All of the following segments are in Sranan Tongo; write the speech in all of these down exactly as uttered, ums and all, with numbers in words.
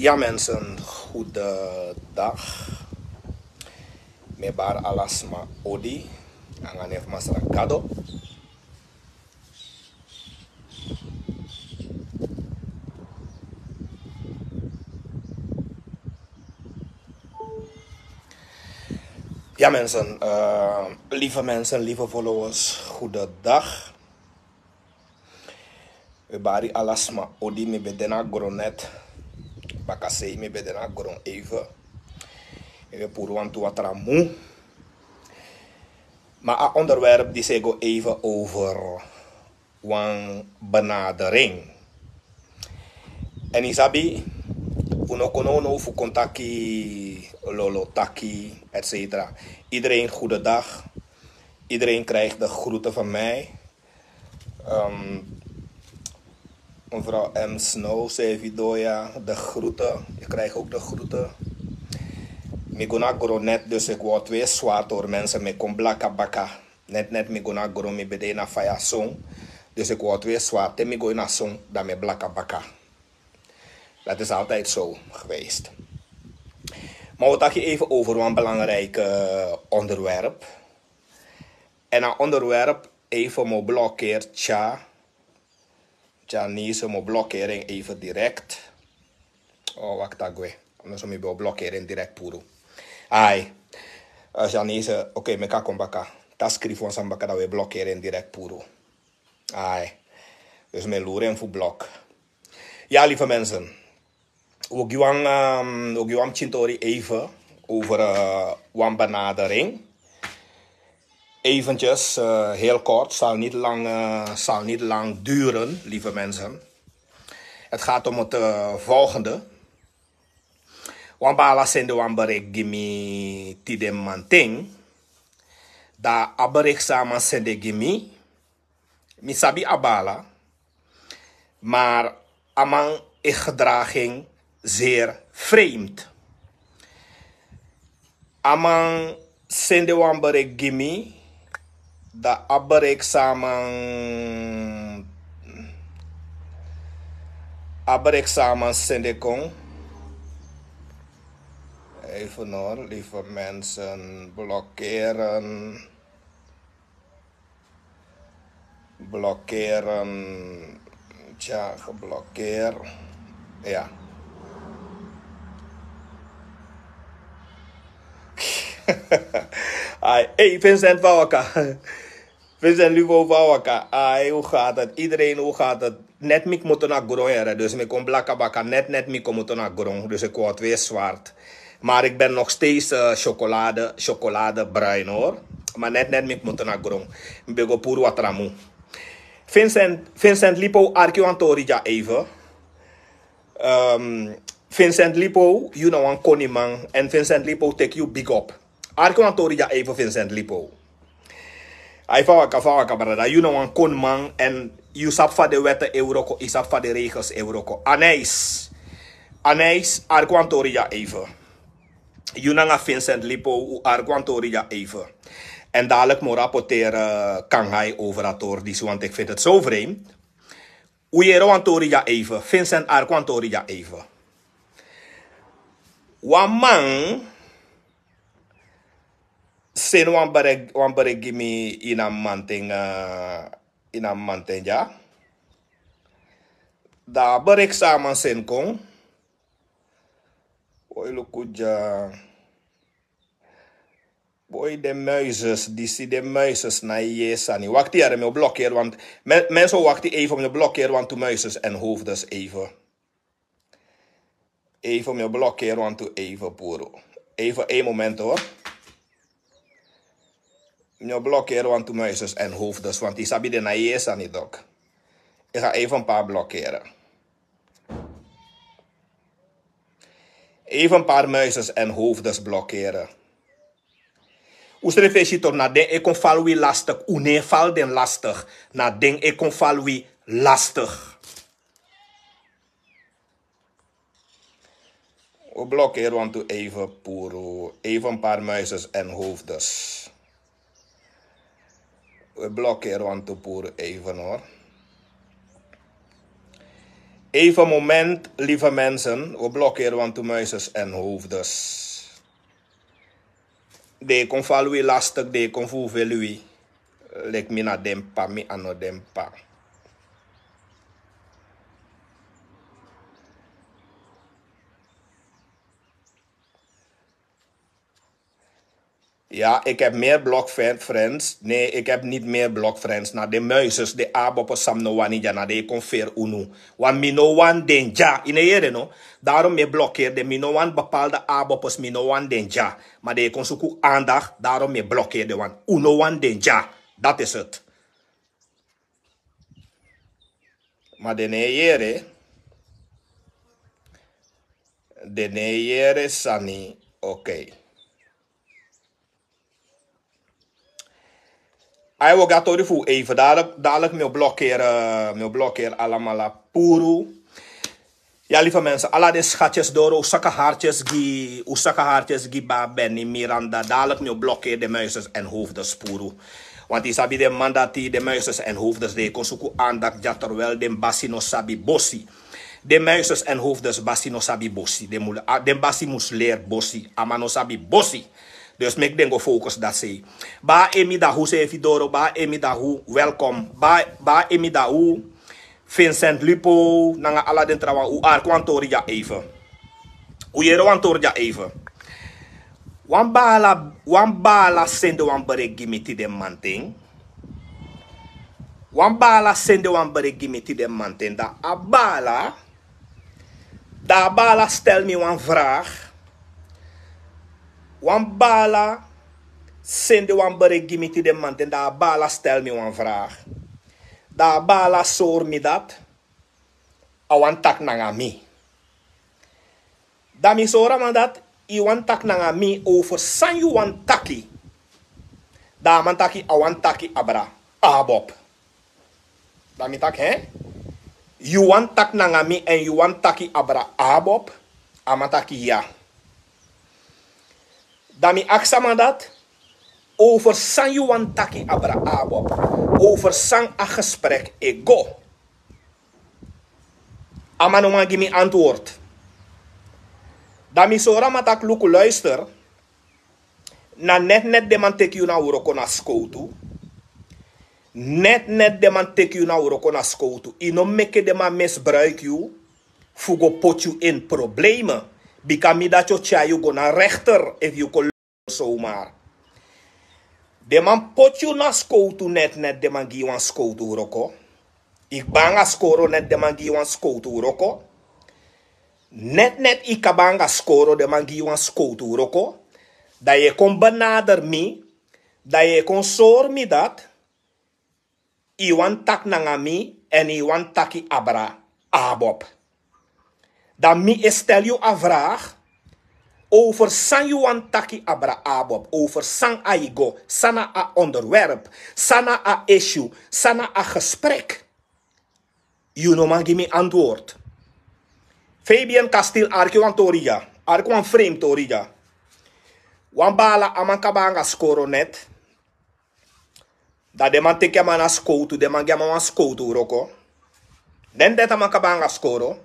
Ya mensen, goedendag. Mi e bari ala sma odi nanga nen fu Masra Gado. Ya mensen, eh, lieve mensen, lieve followers, goedendag. Mi e bari ala sma odi. Mi ben de na gron net. Bakasei mi ben de na gron even. Mi ben puru wantu watra mu. Maar a onderwerp disi e go even over wan benadering. En yu sabi, un no kon now now fu kon taki lolo taki, et cetera. Iedereen goedendag. Iedereen krijgt de groeten van mij. Ehm, mevrouw M. Snow, Sevidoya, de groeten. Je krijgt ook de groeten. Mi go na gron net, dus ik word weer zwart door mensen. Mi kon blaka baka. Net net mi go na gron, mi ben de na faya song. Dus ik word weer zwart. Te mi go na song, dan mi blaka baka. Dat is altijd zo geweest. Maar we taki even over een belangrijk onderwerp. En a onderwerp even mo blokkeer, tja. Tja, nee, ze mo blokkering even direct. Oh, wacht, agwe. Anders mi ben blokkering direct puru. Ai. Eh, Janese, oké, mi kan kon baka. Ta skrifi wan sani baka, dan we blokkering direct puru. Ai. Dus mi lori en fu blok. Ja, lieve mensen. We gaan, ehm, we gaan een tori even over, eh, wan benadering. Eventjes, eh, heel kort, zal niet lang, eh, zal niet lang duren, lieve mensen. Het gaat om het, eh, volgende. Wan bala sende wan bericht gi mi tide mamanten. Dan a bericht san a man sende gi mi, mi sabi a bala, maar a man e gedraging zeer vreemd. A man sende wan bericht gi mi, dan a bericht san a man, a bericht san a man sende kon. Even hoor, lieve mensen, blokkeren. Blokkeren. Tja, geblokkeerd. Ja. Ai, hey, Vincent, fa waka? Vincent, lieve, fa waka? Ai, hoe gaat het? Iedereen, hoe gaat het? Net mi komoto na gron, here. Dus mi kon blaka baka. Net, net mi komoto na gron. Dus ik word weer zwart. Maar ik ben nog steeds, eh, chocolade, chocoladebruin, hoor. Maar net, net mi komoto na gron. Mi ben go puru watra mu. Vincent, Vincent Lipo, arki wan tori dya even. Ehm, Vincent Lipo, yu na wan koniman. En Vincent Lipo, teki yu big up. Arki wan tori dya even, Vincent Lipo. Ai, fa waka, fa waka, brada. Yu na wan koniman en yu sabi fa de wetten e wroko, yu sabi fa de regels e wroko. Anijs. Anijs, arki wan tori dya even. Yu nanga Vincent Lipo, un arki wan tori dya even. En dadelijk mi o rapporteren, eh, Kangai over a tori disi, want ik vind het zo vreemd. Un yere wan tori dya even. Vincent, arki wan tori dya even. Wan man seni wan bericht, wan bericht gi mi ini a mamanten, eh, ini a mamanten dya. Dan a bericht san a man seni kon. Woi, luku dya. Boi, den muizes, disi den muizes na e yere sani. Wakti, yere, mi o blokkeer, want men, mensen, wakti even, mi o blokkeer wantu muizes en hoofdes even. Even, mi o blokkeer wantu even puru. Even een moment, hoor. Mi o blokkeer wantu muizes en hoofdes, want yu sabi den na e yere sani, toch. Ik ga even een paar blokkeren. Even een paar muizes en hoofdes blokkeren. Un srefi e si toch, na den e kon fal wi lastig, un no e fal den lastig, na den e kon fal wi lastig. We blokkeren wantu even puru, even een paar muizes en hoofdes. We blokkeren wantu puru even, hoor. Even moment, lieve mensen, we blokkeren want de muises en hoofdes. De kon val wi lastig, de kon voevel wi. Lik mi na dempa, mi ano dempa. Ja, ik heb meer blokfriends. Nee, ik heb niet meer blokfriends. Na de muises, de abopo sam no wani dya, na de kon ver unu. Want mi no wan den dya. Ine yere no? Daarom mi blokkeer de, mi no wan bepaalde abopos, mi no wan den dya. Maar de kon suku aandacht, daarom mi blokkeer de, want unu no wan den dya. Dat is het. Maar de ne yere. De ne yere sani. Oké. Ai, we gaan tori fu even. Dadelijk, dadelijk mi o blokkeren, mi o blokkeren alamala puru. Ja, lieve mensen, ala den schatjes doro, u saka hartjes gi, u saka hartjes gi ba Benny Miranda. Dadelijk mi o blokkeren de muises en hoofdes puru. Want yu sabi den man dati, de muises en hoofdes de kon suku aandacht dya terwijl den basi no sabi bosi. Den muises en hoofdes basi no sabi bosi. Den mu-, a, den basi mus leri bosi. A man no sabi bosi. Dus meki den go focus dati sei. Ba Emi Dahu sefi doro, ba Emi Dahu, welkom. Ba, ba Emi Dahu, Vincent Lupo, nanga ala den trawan, u arki wan tori dya even. U yere wan tori dya even. Wan bala, wan bala sende wan bericht gi mi tide mamanten. Wan bala sende wan bericht gi mi tide mamanten. Dan a bala, dan a bala stel mi wan vraag. Wan bala sende wan bericht gi mi tide mamanten. Dan a bala stel mi wan vraag. Dan a bala sori mi dati a wani taki nanga mi. Dan mi sori a man dati, yu wani taki nanga mi over san yu wani taki. Dan a man taki a wani taki abra Abob. Dan mi taki, hè? Yu wani taki nanga mi èn yu wani taki abra Abob? A man taki ya. Dan mi aksi a man dati, over san yu wani taki abra Abob? Over san a gesprek e go? A man no man gi mi antwoord. Dan mi sori a man taki luku, luister. Na net net den man teki yu na wroko na skowtu. Net net den man teki yu na wroko na skowtu. Yu no meke den man misbruik yu fu go poti yu in probleme. Bika mi dati o tyari yu go na rechter efu yu kon zomaar. Den man poti yu na skowtu net net, den man gi yu wan skowtu wroko. Yu kaba nanga skoro net, den man gi yu wan skowtu wroko. Net net yu kaba nanga skoro, den man gi yu wan skowtu wroko. Dan yu e kon benader mi, dan yu e kon sori mi dati yu wani taki nanga mi èn yu wani taki abra Abob. Dan mi e stel yu a vraag, over san yu wani taki abra Abob, over san a e go, san na a onderwerp, san na a issue, san na a gesprek. Yu no man gi mi antwoord. Fabian Kastil arki wan tori dya, arki wan frame tori dya. Wan bala, a man kaba nanga skoro net. Dan den man teki a man na skowtu, den man gi a man wan skowtu wroko. Den dati a man kaba nanga skoro.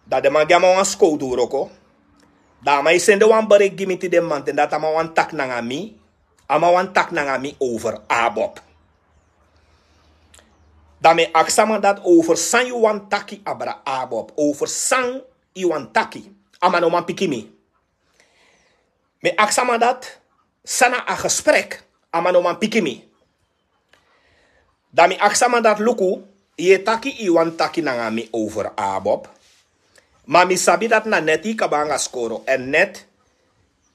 Dan den man gi a man wan skowtu wroko. Dan a man e sende wan bericht gi mi tide mamanten dati a man wani taki nanga mi. A man wani taki nanga mi over Abob. Dan mi e aksi a man dati, over san yu wani taki abra Abob? Over san yu wani taki? A man no man piki mi. Mi e aksi a man dati, san na a gesprek? A man no man piki mi. Dan mi aksi a man dati, luku, yu e taki yu wani taki nanga mi over Abob. Ma mi sabi dati na net yu kaba nanga skoro èn net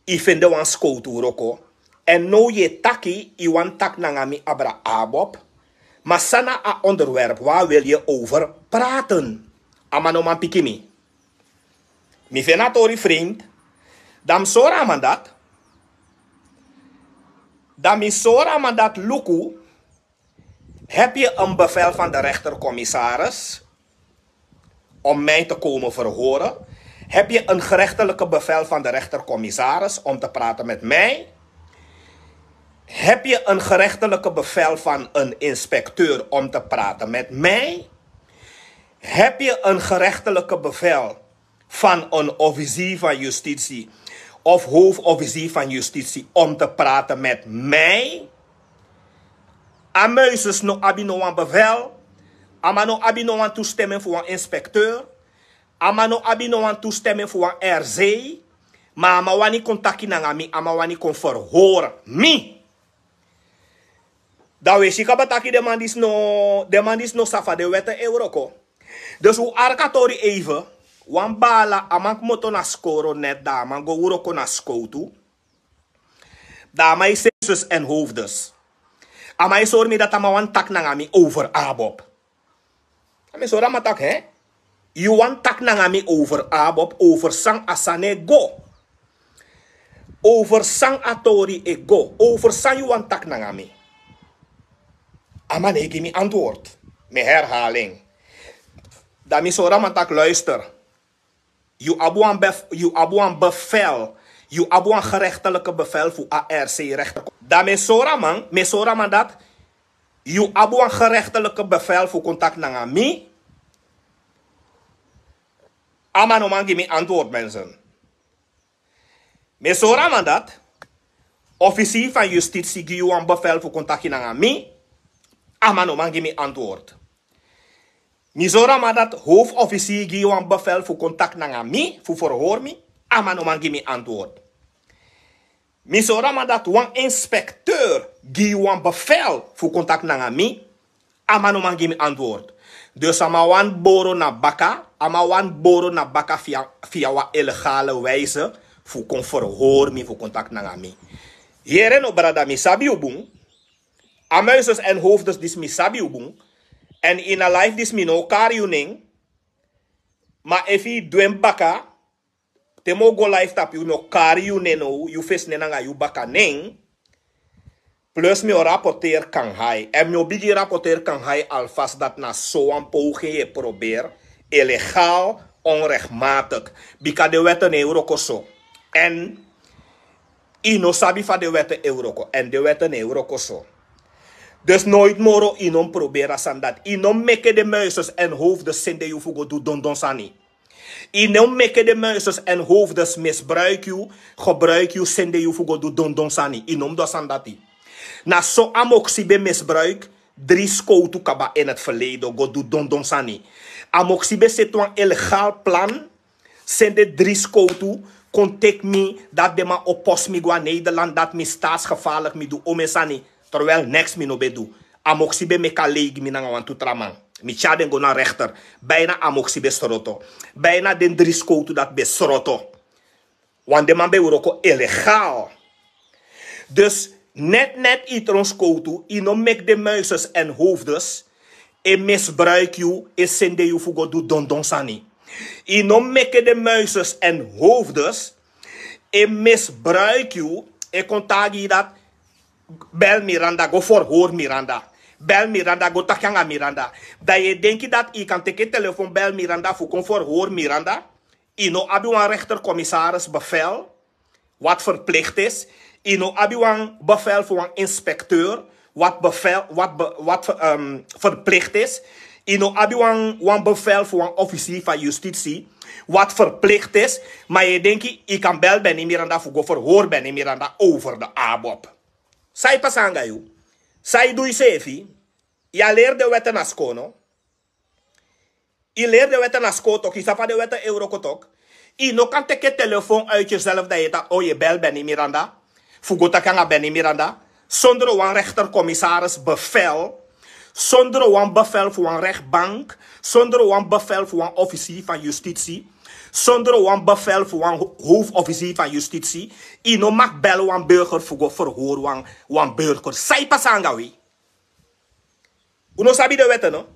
yu fende wan skowtu wroko. Èn now yu e taki yu wani taki nanga mi abra Abob. Ma san na a onderwerp, waar wil je over praten? A man no man piki mi. Mi feni a tori vreemd. Dan mi sori a man dati. Dan mi sori a man dati, luku, heb je een bevel van de rechter-commissaris om mij te komen verhoren? Heb je een gerechtelijke bevel van de rechter-commissaris om te praten met mij? Heb je een gerechtelijke bevel van een inspecteur om te praten met mij? Heb je een gerechtelijke bevel van een officier van justitie of hoofdofficier van justitie om te praten met mij? A muises no abi no wan bevel. A man no abi no wan toestemming fu wan inspecteur. A man no abi no wan toestemming fu wan R C. Ma a man wani kon taki nanga mi, a man wani kon verhoor mi. Dan we si kaba taki den man disi no, den man disi no sabi fa den wèt e wroko. Dus un arki a tori even. Wan baala, a man kmoto na skoro net, dan a man go wroko na skowtu. Dan a man e seni sus en hoofdes. A man e sori mi dati a man wani taki nanga mi over ABOP. A mi sori a man taki, hè? Yu wani taki nanga mi over ABOP, over san a sani e go. Over san a tori e go. Over san yu wani taki nanga mi. A man no e gi mi antwoord. Mi herhaal en. Dan mi sori a man taki, luister. Yu abi wan bef-, yu abi wan bevel. Yu abi wan gerechtelijke bevel fu A R C rechter. Dan mi sori a man, mi sori a man dati. Yu abi wan gerechtelijke bevel fu kon taki nanga mi. A man no man gi mi antwoord, mensen. Mi sori a man dati. Officier van justitie gi yu wan bevel fu kon taki nanga mi. A man no man gi mi antwoord. Mi sori a man dati, hoofdofficier gi yu wan bevel fu kon taki nanga mi, fu verhoor mi. A man no man gi mi antwoord. Mi sori a man dati, wan inspecteur gi yu wan bevel fu kon taki nanga mi. A man no man gi mi antwoord. Dus a man wani boro na baka, a man wani boro na baka via, via wan illegale wijze fu kon verhoor mi, fu kon taki nanga mi. Yere no, brada, mi sabi yu bun. A muises en hoofdes disi, mi sabi yu bun. En ini a life disi mi no o kari yu nen. Ma efu yu du en baka, te mi o go life tapu yu, mi o kari yu nen now, yu fesi nen nanga yu baka nen. Plus mi o rapporteer Kanhai. En mi o bigin rapporteer Kanhai alvast dati na sowan poging yu e probeer, illegaal, onrechtmatig. Bika den wetten no e wroko so. En yu no sabi fa den wetten e wroko. En den wetten no e wroko so. Dus nooit moro yu no mus probeer a sani dati. Yu no mus meke den muises en hoofdes sende yu fu go du dondon sani. Yu no mus meke den muises en hoofdes misbruik yu, gebruik yu, sende yu fu go du dondon sani. Yu no mus du a sani dati. Na so Amoksi ben misbruik dri skowtu kaba in het verleden, go du dondon sani. Amoksi ben seti wan illegaal plan, sende dri skowtu, kon teki mi, dati den man o post mi go na Nederland, dati mi staatsgevaarlijk, mi du omeni sani. Terwijl niks mi no ben du. Amoksi ben meki a lei gi mi nanga wantu tra man. Mi tyari den go na rechter. Bijna Amoksi ben sroto. Bijna den dri skowtu dati ben sroto. Want den man ben wroko illegaal. Dus net, net yu tron skowtu, yu no mus meki den muises en hoofdes e misbruik yu, e sende yu fu go du dondon sani. Yu no mus meke den muises en hoofdes e misbruik yu, e kon taigi yu dati, bel Miranda, go verhoor Miranda. Bel Miranda, go taki nanga Miranda. Dan yu e denki dati yu kan teki telefon, bel Miranda fu kon verhoor Miranda. Yu no abi wan rechtercommissaris bevel wat verplicht is. Yu no abi wan bevel fu wan inspecteur wat bevel, wat be-, wat ver-, ehm, verplicht is. Yu no abi wan, wan bevel fu wan officier van justitie wat verplicht is. Ma yu e denki yu kan bel Benny Miranda fu go verhoor Benny Miranda over de ABOP. San e pasa nanga yu? San yu du yusefi? Yu e leri den wetten na skoro, no? Yu e leri den wetten na skoro toch, yu sabi fa den wetten e wroko toch. Yu no kan teki telefon uit yuself, dan yu e taki, oh, yu e bel Benny Miranda fu go taki nanga Benny Miranda. Zonder wan rechtercommissaris bevel. Zonder wan bevel fu wan rechtbank. Zonder wan bevel fu wan officier van justitie. Zonder wan bevel fu wan ho-, hoofdofficier van justitie. Yu no mag bel wan burger fu go verhoor wan, wan burger. San e pasa nanga wi? Un no sabi den wetten, no?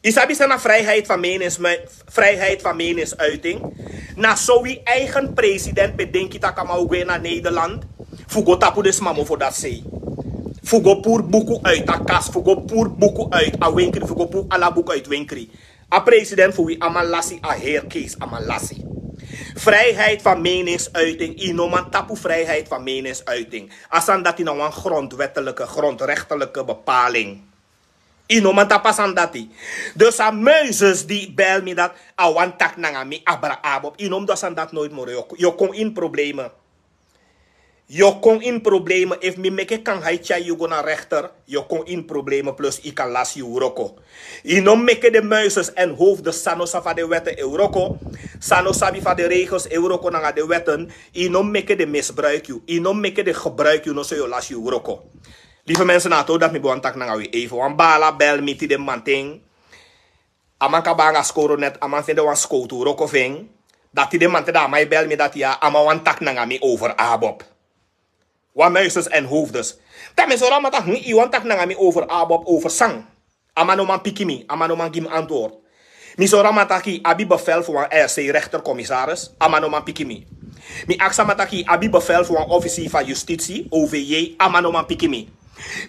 Yu sabi san na vrijheid van menings-, vrijheid van meningsuiting? Na so wi eigen president ben denki taki a man o gwe na Nederland fu go tapu den sma mofo dati sei. Fu go puru buku uit a kas, fu go puru buku uit a wenkri, fu go puru ala buku uit wenkri. A president fu wi, a man lasi, a heri case, a man lasi. Vrijheid van meningsuiting, yu no man tapu vrijheid van meningsuiting. A sani dati na wan grondwettelijke, grondrechtelijke bepaling. Yu no man tapu a sani dati. Dus a muises di bel mi dati, a wani taki nanga mi abra abob. Yu no mus du a sani dati noiti moro. Yu o kon ini probleme. Yu o kon ini probleme. Efu mi meke kangai tyai yu go na rechter, yu o kon ini probleme plus yu kan lasi yu wroko. Yu no mus meke den muises èn hoofden san no sabi fa den wèten e wroko, san no sabi fa den regels e wroko nanga den wèten. Yu no mus meke den misbruik yu. Yu no mus meke den gebruik yu, noso yu o lasi yu wroko. Libi mensen, na a tori dati mi ben wani taki nanga wi even. Wan baala bel mi tide mamanten. A man kaba nanga skoro net, a man fende wan skowtu wroko fu en. Dati den man te da a man e bel mi dati ya, a man wani taki nanga mi over abob. Wan muises èn hoofdes. Dan mi sori a man taki, hm, yu wani taki nanga mi over abob, over san? A man no man piki mi, a man no man gi mi antwoord. Mi sori a man taki yu abi bevel fu wan R C, rechter-commissaris, a man no man piki mi. Mi aksi a man taki yu abi bevel fu wan officier van justitie, O V J, a man no man piki mi.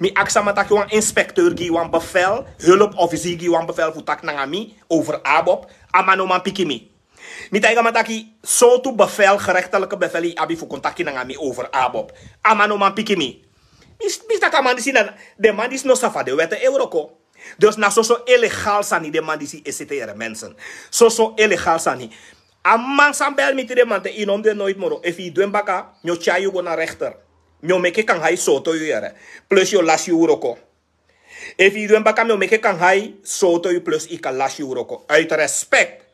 Mi aksi a man taki wan inspecteur gi yu wan bevel, hulpofficier gi yu wan bevel fu taki nanga mi over abob, a man no man piki mi. Mi taigi a man taki, sortu bevel, gerechtelijke bevel yu abi fu kon taki nanga mi over abob, a man no man piki mi. Mi, mi taki a man disi na, den man disi no sabi fa den wèten e wroko. Dus na soso illegaal sani den man disi e seti, yere mensen. Soso illegaal sani. A man san bel mi tide mamanten, yu no mus du en noiti moro. Efu yu du en baka, mi o tyai yu go na rechter. Mi o meke kangai sorto yu, yere. Plus yu o lasi yu wroko. Efu yu du en baka, mi o meke kangai sorto yu plus yu kan lasi yu wroko. Uit respect.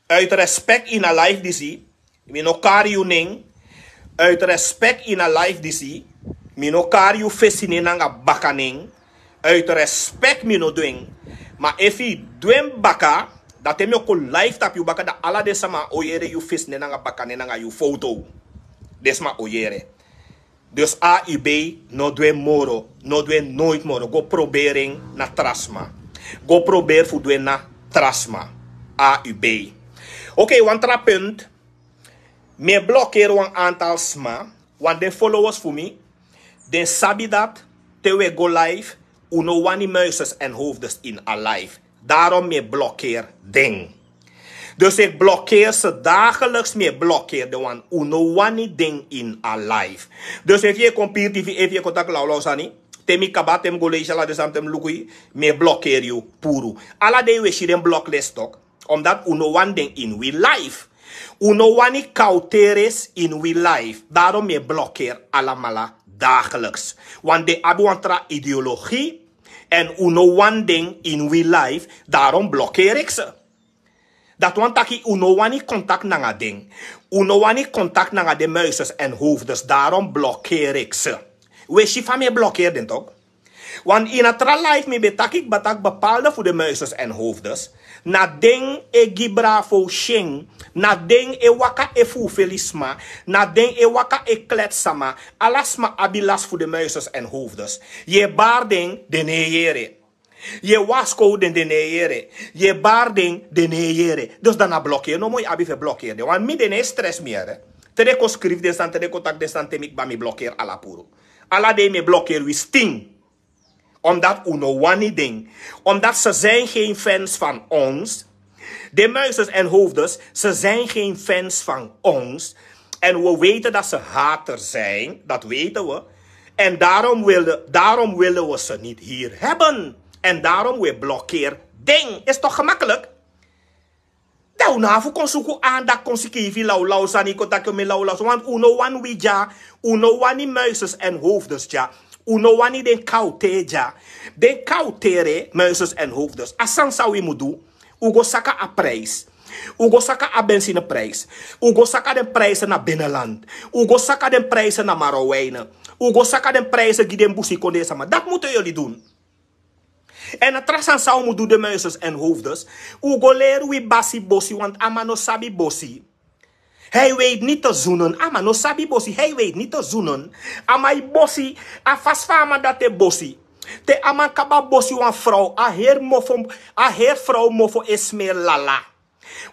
Uit respect ini a live disi, mi no kari yu nen. Uit respect ini a live disi, mi no kari yu fesi nen nanga baka nen. Uit respect mi no du en. Ma efu yu du en baka, dan te mi o kon live tapu yu baka, dan ala den sama o yere yu fesi nen nanga baka nen nanga yu foto. Den sama o yere. Dus A U B, no du en moro, no du en noiti moro. Go proberi en na tra sma. Go proberi fu du en na tra sma. A U B. Oké, wan tra punt. Mi e blokeri wan antal sma, want den followers fu mi, den sabi dati te wi e go live, un no wani muises èn hoofdes ini a live. Daarom mi e blokeri den. Dus efu blokeri se dagelijks, mi e blokeri den, want un no wani den ini a live. Dus efu yu e kon piri tifi, efu yu e kon taki lawlaw sani, te mi kaba, te mi go leisi ala den sani, te mi luku yu, mi e blokeri yu puru. Ala dei wi e si den blocklist toch. Omdat un no wani den ini wi live. Un no wani kauteres ini wi live. Daarom mi e blokeri alamala dagelijks. Want den abi wan tra ideologie. Èn un no wani den ini wi live. Daarom blokeri ik se. Dati wani taki un no wani contact nanga den. Un no wani contact nanga den muises èn hoofdes. Daarom blokeri ik se. Wi e si fa mi e blokeri den toch. Want ini a tra live mi ben taki kba taki bepaalde fu den muises èn hoofdes, na den e gi bravo syen, na den e waka e fufeli sma, na den e waka e klets sama. Ala sma abi lasi fu den muises èn hoofdes. Yu e bari den, den no e yere. Yu e waskow den, den no e yere. Yu e bari den, den no e yere. Dus dan na blokeri nomo yu abi fu e blokeri den. Want mi, den no e stress mi, yere. Te den kon skrifi den sani, te den kon taki den sani te mi kba, mi blokeri ala puru. Ala dei mi e blokeri wi stin. Omdat un no wani den. Omdat ze zijn geen fans van ons. De muises en hoofdes, ze zijn geen fans van ons. En we weten dat ze haters zijn, dat weten we. En daarom willen, daarom willen we ze niet hier hebben. En daarom we blokkeer den. Is toch gemakkelijk? Dan un no abi fu kon suku andak kon sikiifi lawlaw sani, kon taki mi lawlaw sani. Want un no wani wi dya, un no wani muises en hoofdes dya. Un no wani den kawte dya. Den kawtere, muises en hoofdes. A sani san wi mu du, un go saka a prijs. Un go saka a benzineprijs. Un go saka den prijzen na binnenland. Un go saka den prijzen na Marowijnen. Un go saka den prijzen gi den busikondee sama. Dat moeten jullie doen. En a tra sani san un mu du, de muises en hoofdes. Un go leri wi basi bosi, want a man no sabi bosi. Hij weet niet te zoenen. A man no sabi bosi, hij weet niet te zoenen. A man e bosi, a fasi fa a man dati e bosi. Te a man kaba bosi wan frow, a heri mofo, a heri frow mofo e smeri lala.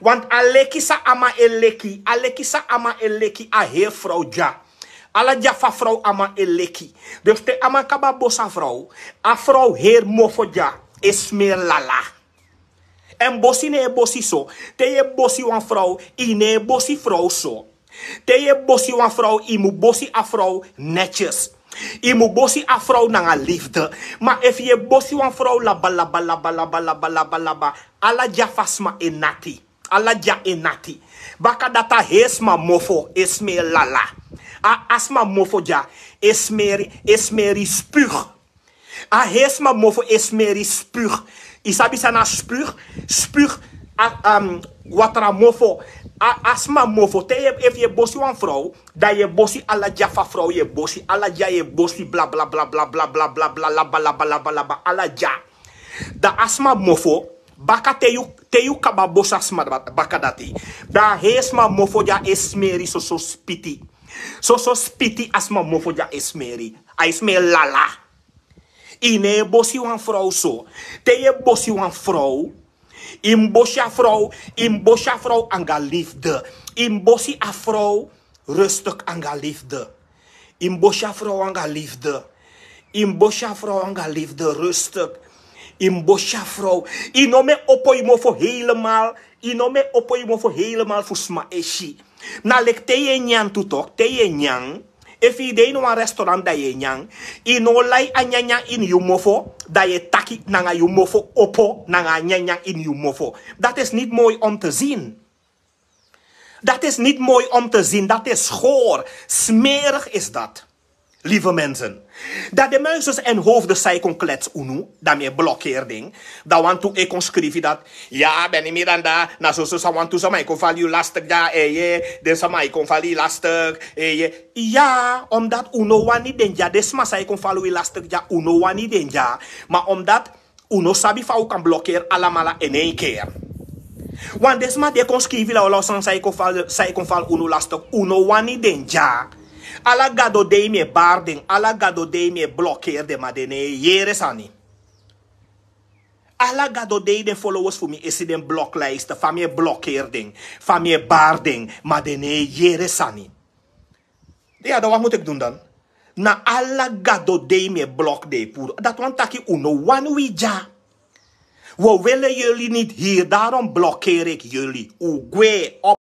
Want a leki san a man e leki, a leki san a man e leki, a heri frow dya. Ala dya fu a frow a man e leki. Dus te a man kaba bosi a frow, a frow heri mofo dya, e smeri lala. Èn bosi no e bosi so. Te yu e bosi wan frow, yu no e bosi frow so. Te yu e bosi wan frow, yu mu bosi a frow netjes. Yu mu bosi a frow nanga lifde. Ma efu yu e bosi wan frow laba laba laba laba laba laba laba, ala dya fu a sma e nati. Ala dya e nati. Baka dati a heri sma mofo e smeri lala. A a sma mofo dya e smeri e smeri spug. A heri sma mofo e smeri spug. Yu sabi san na spug? Spug. A watra mofo. A a sma mofo te yu e efu yu e bosi wan frow, dan yu e bosi ala dya fu a frow, yu e bosi ala dya, yu e bosi blabla blabla blabla blabla laba laba laba laba ala dya. Dan a sma mofo, baka te yu te yu kaba bosi a sma baka dati, dan a heri sma mofo dya e smeri soso spiti. Soso spiti a sma mofo dya e smeri. A e smeri lala. Yu no e bosi wan frow so. Te yu e bosi wan frow, yu mus bosi a frow. Yu mus bosi a frow anga lifde. Yu mus bosi a frow rustuk anga lifde. Yu mus bosi a frow anga lifde. Yu mus bosi a frow anga lifde rustuk. Yu mus bosi a frow. Yu no mu e opo yu mofo helemal. Yu no mu e opo yu mofo helemal fu sma e si. Na leki te yu e nyan tu tok te yu e nyan. Efu yu de ini wan restaurant dan yu e nyan, yu no lai a nyanyan ini yu mofo, dan yu e taki nanga yu mofo opo nanga a nyanyan ini yu mofo. Dat is niti moi om te zin. Dat is niti moi om te zin dat is gor. Smerig is dat. Lieve mensen. Dat de muises en hoofden sai kon klets unu dan mi e blokkeer ding. Dan wantu e kon skrifi dat. Ya ben ni miranda na soso san wantu sama e kon fali yu lastig dya eye. Den sama e kon fali yu lastig eye. Ya omdat un no wani den dya den sma san e kon fali wi lastig dya un no wani den dya. Ma omdat un no sabi fa un kan blokkeer alamala en en keer. Wan den sma di e kon skrifi lawlaw san san e kon fali unu lastig un no wani den dya. Ala gado dei mi e bari den ala gado dei mi e blokkeer den ma den no e yere sani. Ala gado dei den followers fu mi e si den bloklijste fa mi e blokkeer den, fa mi e bari den ma den no e yere sani. Ya dan wak mutu eki dun dan. Na ala gado dei mi e blok dei puru dati wani taki un no wani wi dya. We wele yuli niti hiri darom blokeri eki yuli un gwe op.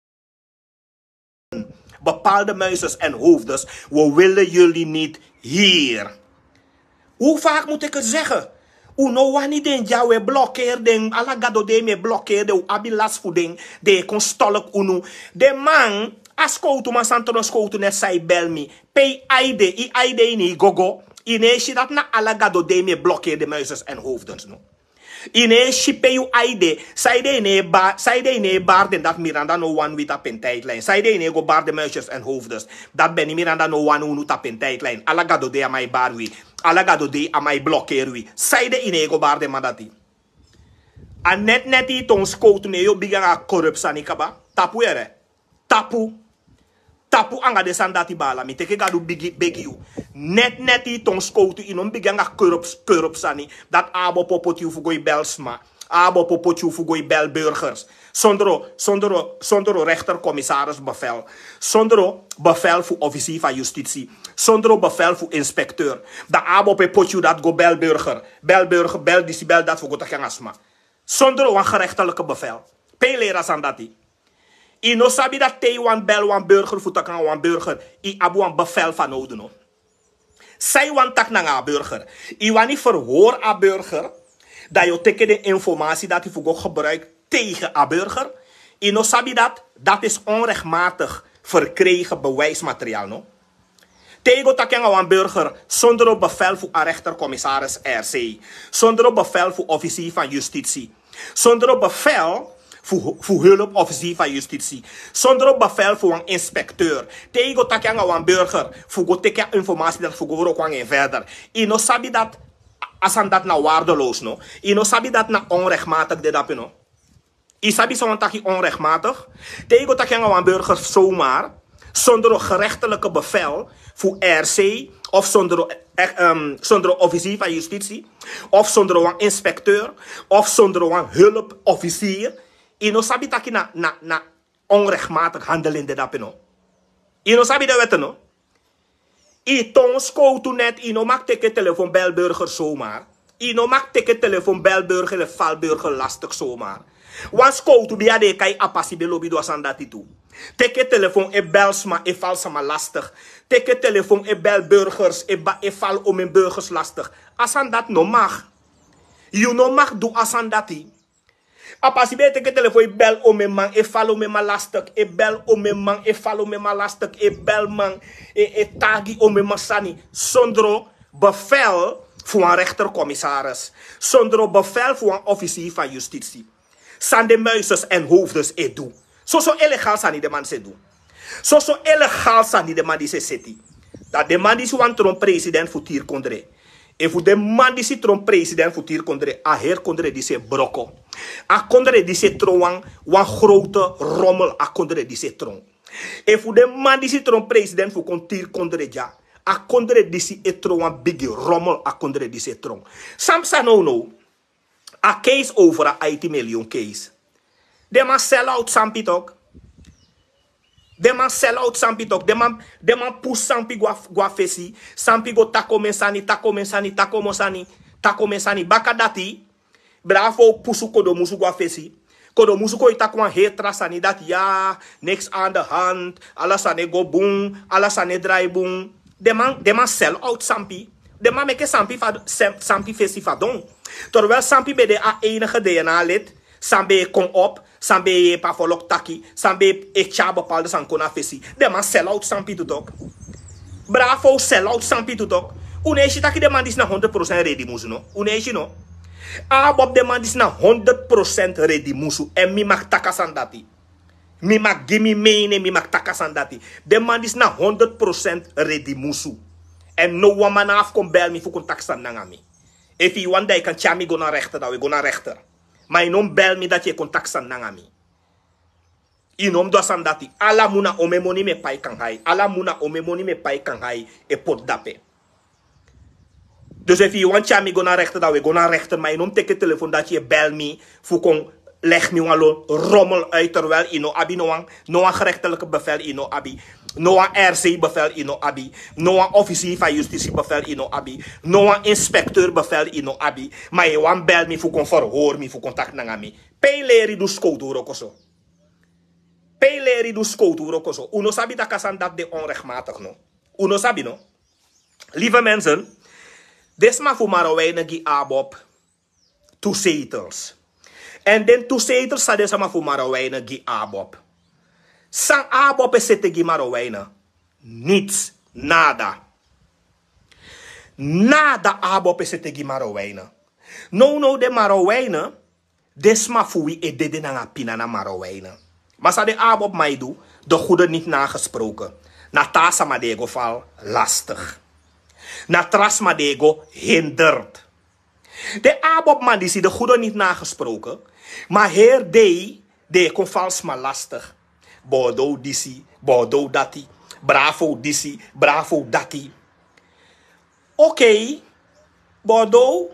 Bepalde muises en hoofdes we wele yuli niti hiri. Un faki mutu eki zege. Un no wani den dya we blokeri den ala gado dei mi e blokeri den un abi lasi fu den. Den e kon stoliki unu. Den man a skowtuman san tron skowtu neti san yu beli mi pe yu ai de yu ai de ini yu gogo. Yu no e si dati na ala gado dei mi e blokeri den muises en hoofdens no. Yu no e si pe yu ai de. Saide yu no e bari den dati miranda no wani wi tapu en tijdlin saide yu no e go bari den muises en hoofdens. Dati beni miranda no wani unu tapu en tijdlin ala gado dei a man e bari wi. Ala gado dei a man e blokeri wi saide yu no e go bari den man dati. A neti neti yu ton skowtu ne yu o bigi anga korupsani kaba. Tapu yere. Tapu. Tapu anga den sani dati baala mi teke gadu bigi begi yu. Neti neti yu ton skowtu yu no mus bigi anga korupsani. Dati a abi opo poti yu fu go e beli sma. A abi opo poti yu fu go e beli burgers. Sondro sondro sondro rechter komisaris bevel. Sondro bevel fu ofisii fan yustiti. Sondro bevel fu inspekteur. Dan a abi opo e poti yu dati go beli burger. Beli burger beli disi beli dati fu go taki anga sma. Sondro wan gerechtelike bevel. Pe yu leri a sani dati? Yu no sabi dati te yu wani beli wan burger fu taki nanga wan burger yu abi wan bevel fanowdu no? San yu wani taki nanga a burger? Yu wani ferhori a burger. Dan yu o teke den informasi dati fu go gebruiki tegen a burger. Yu no sabi dati? Dati is onrechtmatig verkregen bewijsmateriaal no? Te yu go taki nanga wan burger sondro bevel fu a rechter komisaris rc, sondro bevel fu ofisii fan yustiti, sondro bevel fu hulp ofisii fan yustiti, sondro bevel fu wan inspekteur. Te yu go taki nanga wan burger fu go teki a informasi dati fu go wroko nanga en verder. Yu no sabi dati? A sani dati na waardeloos no? Yu no sabi dati na onrechtmatig de dapi no? Yu sabi san wani taki onrechtmatig? Te yu go taki nanga wan burger somar sondro gerechtelike bevel fu rc of sondro ofisii fan yustiti of sondro wan inspekteur of sondro wan hulp ofisii. Yu no sabi taki na na na onrechtmatig handel en de dapi no? Yu no sabi de wete no? Yu ton skowtu neti yu no maki teke telefon beli burger somar. Yu no maki teke telefon beli burger e fali burger lastik somar. Wan skowtu ben ya den e kai apasi ben lobi du a sani dati tu. Teki telefon e bel sma, e fal sama lastig. Teki telefon e bel burgers, e fal omen burgers lastig. A sani dati no mag. Yu no mag du a sani dati. A pasi ben e teki telefon e bel omen man, e fal omen man lastig, e bel omen man, e fal omen man lastig, e bel man, e taigi omen man sani sondro bevel fu wan rechter-commissaris, sondro bevel fu wan officier van justitie. San de muises en hoofdes e du. Soso illegal sani de man disi e du. Soso illegal sani de man disi e seti. Dan de man disi wan tron president fu tiri kondre. Efu de man disi tron president fu tiri kondre, a heri kondre disi e broko. A kondre disi e tron wan wan grote rommel. A kondre disi e tron. Efu de man disi tron president fu kon tiri kondre dya, a kondre disi e tron wan bigi rommel. A kondre disi e tron. San psa now now? A case over a eighty million case. Den man sell out sampi tok. Den man sell out sampi tok. Den man den man pusu sampi go a fesi. Sampi go taki omen sani, taki omen sani, taki omen sani, taki omen sani. Baka dati, bravo pusu kodomusu go a fesi. Kodomusu kon e taki wan heri tra sani dati ya, niks aan de hand, ala sani e go bun, ala sani e drai bun. Den man den man sell out sampi. Den man meke sampi fa sampi fesi fadon. Terwijl sampi ben de a enige dna lid san ben e kon op, san ben e yepi a folok taki, san ben e tyari bepaalde sani kon na fesi. Den man sell out sampi tu tok. Bravo sell out sampi tu tok. Un no e si taki den man disi na honderd procent redi musu no? Un no e si no? Abob den man disi na honderd procent redi musu èn mi mag taki a sani dati. Mi mag gi mi mening, mi mag taki a sani dati. Den man disi na honderd procent redi musu. Èn no wan man na abi kon bel mi fu kon taki sani nanga mi. Efu yu wani dan yu kan tyari mi go na rechter, dan wi go na rechter. Ma yu no mus bel mi dati yu e kon taki sani nanga mi. Yu no mus du a sani dati. Ala mun na omen moni mi e pai kan hai. Ala mun na omen moni mi e pai kan hai e poti dape. Dus efu yu wani tyari mi go na rechter, dan wi e go na rechter. Ma yu no mus teki telefon dati yu e bel mi fu kon legi mi wan lo rommel uit, terwijl yu no abi no wan no wan gerechtelijke bevel, yu no abi no wan rc bevel, yu no abi no wan officier van justitie bevel, yu no abi no wan inspecteur bevel, yu no abi. Ma yu wani bel mi fu kon verhoor mi, fu kon taki nanga mi. Pe yu leri du skowtu wroko so? Pe yu leri du skowtu wroko so? Un no sabi taki a sani dati de onrechtmatig no? Un no sabi no? Lieve mensen, den sma fu Marowijnen gi Abob tu zetels. Èn den tu zetels san den sma fu Marowijnen gi Abob. San Abob e sete gi Marowijnen? Niets. Nada. Nada Abob e sete gi Marowijnen. Nownow den Marowijnen, den sma fu wi e dede nanga pina na Marowijnen. Ma san den Abob man e du? De goede niet nagesproken. Na tra sma den e go val lastig. Na tra sma den e go hinderd. Den Abob man disi de goede niet nagesproken. Ma heri dei den e kon val sma lastig. Bordeaux disi, Bordeaux dati. Bravo disi, Bravo dati. Okei. Bordeaux,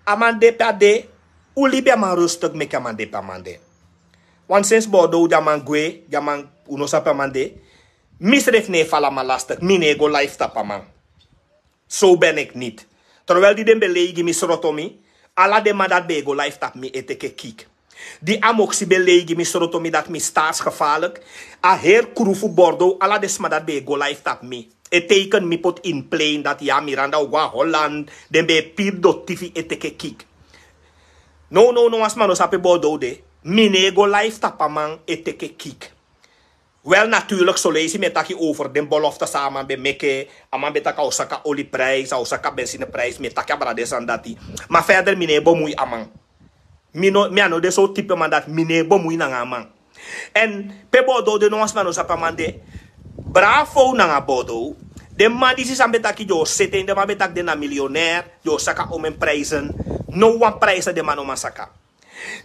a man de pe a de. Un libi a man rustig meki a man de pe a man de. Wan sensi Bordeaux di a man gwe, di a man, un no sabi pe a man de. Mi srefi no e fala man lastig, mi no e go life tapu a man. So ben ik niti. Terwijl di den ben lei gi mi sroto mi, ala den man dati ben e go life tapu mi e teke kik. Di a moksi ben lei gi mi sroto mi dati mi staatsgevaarlijk. A heri kru fu Bordeaux, ala den sma dati ben e go life tapu mi, e teken mi poti ini plein dati ya Miranda o go na Holland. Den ben e piri doti tifi e teke kik. Nownow no wan sma no sabi pe Bordeaux de. Mi no e go life tapu a man e teke kik. Wel, natuurlik soleisi mi e taki over den belofte san a man ben meke. A man ben taki a o saka oliprijs, a o saka benzineprijs, mi e taki abra den sani dati. Ma verder mi no e bemui a man. Mi no mi a no de sortu type man dati, mi no e bemui nanga a man. Èn pe Bordeaux de no wan sma no sabi pe a man de. Bravo nanga Bordeaux. Den man disi san ben taki den o sete ini, den man ben taki den na milionair, den o saka omen prijsen. No wan prijse den man no man saka.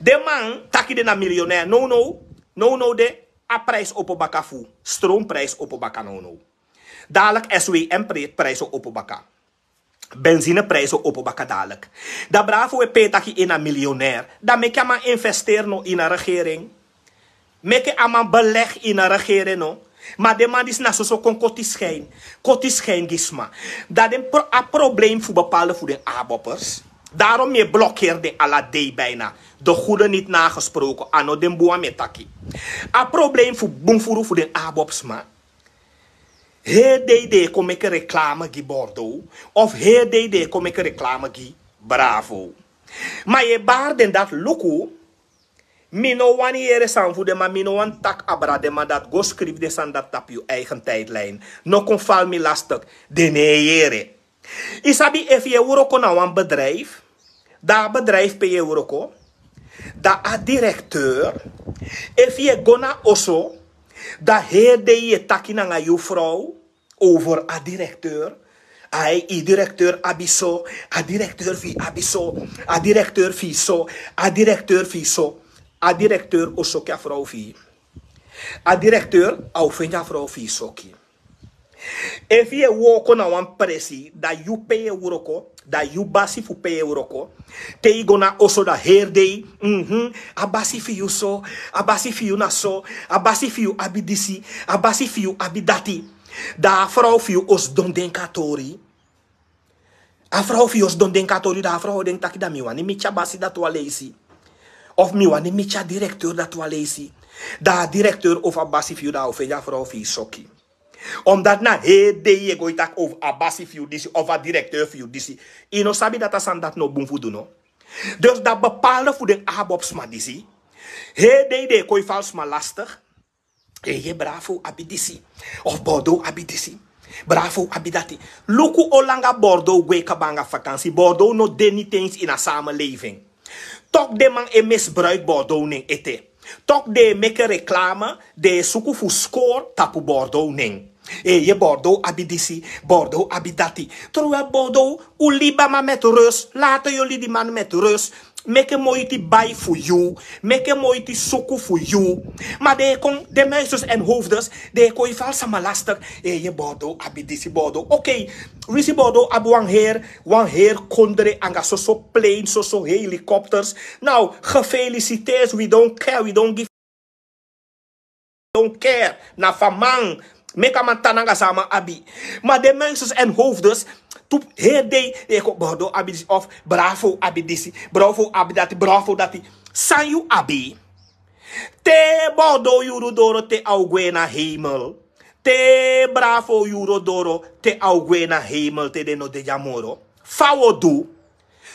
Den man taki den na milionair. Nownow, nownow de a prijs opo baka fu, stroomprijs opo baka nownow. Dadelijk swm prijs o opo baka. Benzineprijs o opo baka dadelijk. Dan Bravo e pe taki en na milionair, dan meki a man investeri no ini a regering. Meki a man belegi ini a regering no. Ma den man disi na soso kon koti skin, koti skin gi sma. Dan den a probleem fu bepaalde fu den Aboppers. Darom mi e blokeri den ala dei bijna. De goede niti nagesproken, a no den bun wan mi e taki. A problem fu bun furu fu den abopsma. Heri dei den e kon meke reklame gi Bordeaux, of heri dei den e kon meke reklame gi Bravo. Ma yu e bari den dati luku. Mi no wani yere sani fu den man, mi no wani taki abra den man dati. Go skrifi den sani dati tapu yu eigen tijdlijn. No kon fali mi lastig. Den no e yere. Yu sabi, efu yu e wroko na wan bedrijf, dan a bedrijf pe yu e wroko, dan a directeur, efu yu e go na oso, dan heri dei yu e taki nanga yu frow over a directeur. Ai, yu directeur abi so, a directeur fi yu abi so, a directeur fi yu so, a directeur fi yu so. A directeur o soki a frow fi yu. A directeur a o feni a frow fi yu soki. Efu yu e wroko na wan presi, dan yu pe yu e wroko, dan yu basi fu pe yu e wroko, te yu go na oso, dan heri dei, mhm, a basi fi yu so, a basi fi yu na so, a basi fi yu abi disi, a basi fi yu abi dati. Dan a frow fi yu o sidon denki a tori. A frow fi yu o sidon denki a tori, dan a frow o denki taki, dan mi wani miti a basi dati wan leisi. Of mi wani miti a directeur dati wan leisi. Dan a directeur of a basi fi yu, dan a o feni a frow fi yu soki. Omdat na heri dei yu e go e taki over a basi fi yu disi, of a directeur fi yu disi. Yu no sabi dati a sani dati no bun fu du, no? Dus dan bepaalde fu den abopsma disi, heri dei den e kon e fali sma lastig. Eeye, Bravo abi disi, of Bordeaux abi disi, Bravo abi dati. Luku o langa Bordeaux gwe kaba anga vakansi. Bordeaux no de niti eens ini a samenleving. Tok den man e misbruik Bordeaux nen ete. Tok den e meke reklame, den e suku fu score tapu Bordeaux nen. Eeye, Bordeaux abi disi, Bordeaux abi dati. Terwijl Bordeaux, un libi a man met rust. Laten jullie die man met rust. Meke moiti bai fu yu. Meke moiti suku fu yu. Ma den e kon, den muisjes en hoofdes, den e kon e fali sma lastig. Eeye, Bordeaux abi disi, Bordeaux. Oké, wi si Bordeaux abi wan heri, wan heri kondre anga soso plane, soso helikopters. Now, gefeliciteerd, we don't care, we don't give, don't care. Na fu a man, meke a man tan nanga san a man abi. Ma den muisjes en hoofdes, tu heri dei e kon Bordeaux abi disi, of Bravo abi disi, Bravo abi dati, Bravo dati. San yu abi? Te Bordeaux yuru doro te a o gwe na hemel. Te Bravo yuru doro te a o gwe na hemel, te den no de dya moro. Fa wi o du?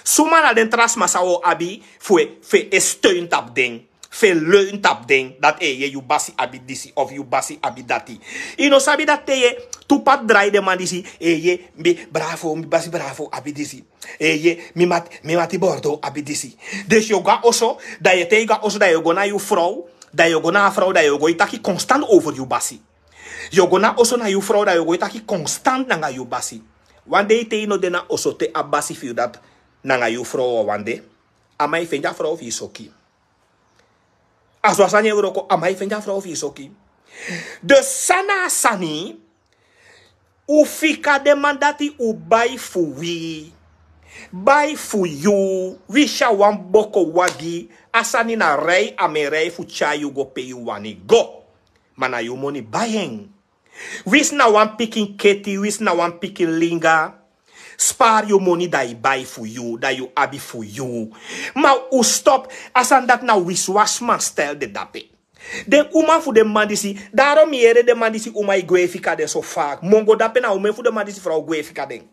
Suma na den tra sma san wi o abi fu e, fu e steun tapu den, fu e leun tapu den, dati eeye, yu basi abi disi, of yu basi abi dati. Yu no sabi dati te yu e tu pati drai den man disi, eeye, mi Bravo, mi basi Bravo abi disi. Eeye, mi mati, mi mati Bordeaux abi disi. Dus yu o go na oso, dan yu e, te yu go na oso, dan yu o go na yu frow, dan yu o go na a frow, dan yu o go e taki constant over yu basi. Yu o go na oso na yu frow, dan yu o go e taki constant nanga yu basi. Wan dei te yu no de na oso, te a basi fi yu dati nanga yu frow wan de, a man e feni a frow fi yu soki. A so a sani e wroko, a man e feni a frow fi yu soki. Dus san na a sani, un fika den man dati un bai fu wi. Bai fu yu, winsi a wan boko wagi, a sani na rei, a mu e rei fu tyari yu go pe yu wani go. Ma na yu moni bai en. Winsi na wan pikin keti, winsi na wan pikin linga, spari yu moni, dan yu bai fu yu, dan yu abi fu yu. Ma un stop, a sani dati na wisiwasiman style de dape. Den uma fu den man disi, daarom mi yere den man disi uma e gwe fika den so fak. Mongo dape na omen fu den man disi frow gwe fika den.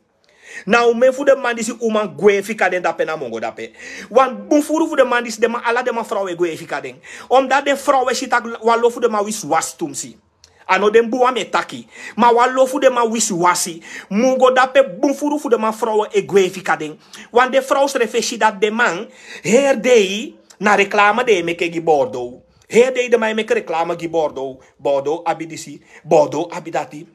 Na omen fu den man disi uma gwe fika den dape na mongo dape. Wan bun furu fu den man disi, den man, ala den man frow e gwe fika den. Omdat den frow e si taki wan lo fu den man wisiwasi tumsi. A no den bun wan mi e taki. Ma wan lo fu den man wisiwasi. Mongo dape bun furu fu den man frow e gwe fika den. Wan den frow srefi e si dati den man, heri dei, na reklame den e meke gi Bordeaux. Heri dei den man e meke reklame gi Bordeaux. Bordeaux abi disi, Bordeaux abi dati.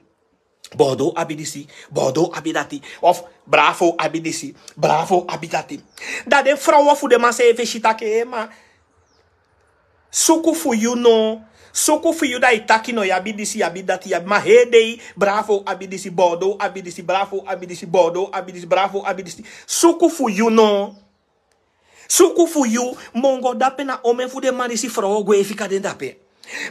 Bordeaux abi disi, Bordeaux abi dati. Of Bravo abi disi, Bravo abi dati. Dan den frow fu den man srefi e si taki, eh, ma suku fu yu no. Suku fu yu, dan yu taki no, yu abi disi, yu abi dati, yu abi, ma heri dei, Bravo abi disi, Bordeaux abi disi, Bravo abi disi, Bordeaux abi disi, Bravo abi disi. Suku fu yu no. Suku fu yu, mongo dape na omen fu den man disi frow gwe fika den dape.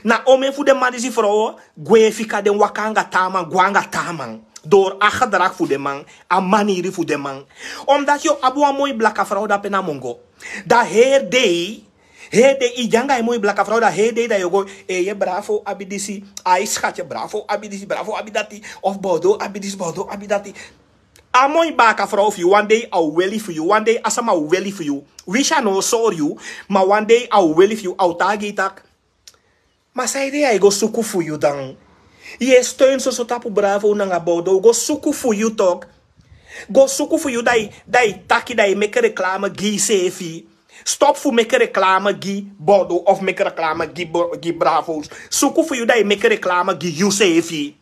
Na omen fu den man disi frow gwe fika den, waka anga taa man, go anga taa man. Dori a gedrag fu den man, a maniri fu den man. Omdat yu abi wan moi blaka frow dape na mongo. Da heri dei, heri dei yu de anga yu moi blaka frow, da heri dei da yu go, eh, ye bravo abi disi, ai schatje, bravo abi disi, bravo abi dati, of bordeaux abi disi, bordeaux abi dati. A moi baka frow fu yu, wan dei a o weli fu yu, wan dei a sama o weli fu yu. Wisi a no o sori yu, ma wan dei a o weli fu yu, a o taigi yu taki. Ma saide yu e go suku fu yu dan? Yu e steun soso tapu bravo nanga bordeaux, go suku fu yu tok. Go suku fu yu, da yu, da yu taki, da yu meki reklame gi yusefi. Stop fu meki reklame gi bordeaux of meki reklame gi, bo- gi bravo. Suku fu yu, da yu meki reklame gi yusefi.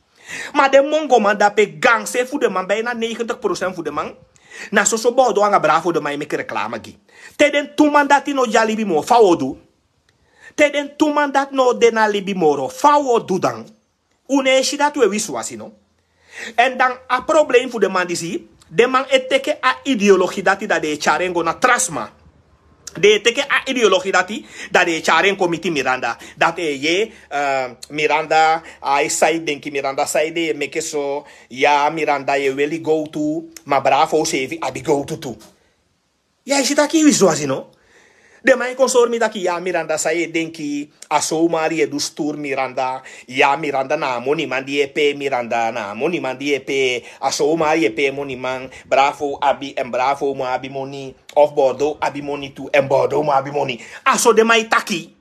Ma den mongoman dape, gaanse fu den man, bijna negentig procent fu den man, na soso bordeaux anga bravo den man e meki reklame gi. Te den tu man dati no de a libi moro, fa un o du? Te den tu man dati no de na libi moro, fa un o du dan? Un no e si dati un e wisiwasi, no? Èn dan a problem fu den man disi, den man e teke a ideologie dati, da den e tyari en go na tra sma. Den e teke a ideologie dati, da den e tyari en kon miti Miranda. Dati e ye, eh, Miranda, ai san yu denki, Miranda, saide yu e meke so? Ya, Miranda, yu e weli gowtu, ma bravo sefi abi gowtu tu. Ya, yu si taki yu wisiwasi, no? Den man e kon sori mi taki, ya, Miranda, san yu e denki, a so mari yu e du sturu, Miranda. Ya, Miranda, na a moniman di yu e pee, Miranda, na a moniman di yu e pee. A so mari yu e pee moniman, bravo abi, èn bravo mu abi moni, of bordeaux abi moni tu, èn bordeaux mu abi moni. A so den man e taki.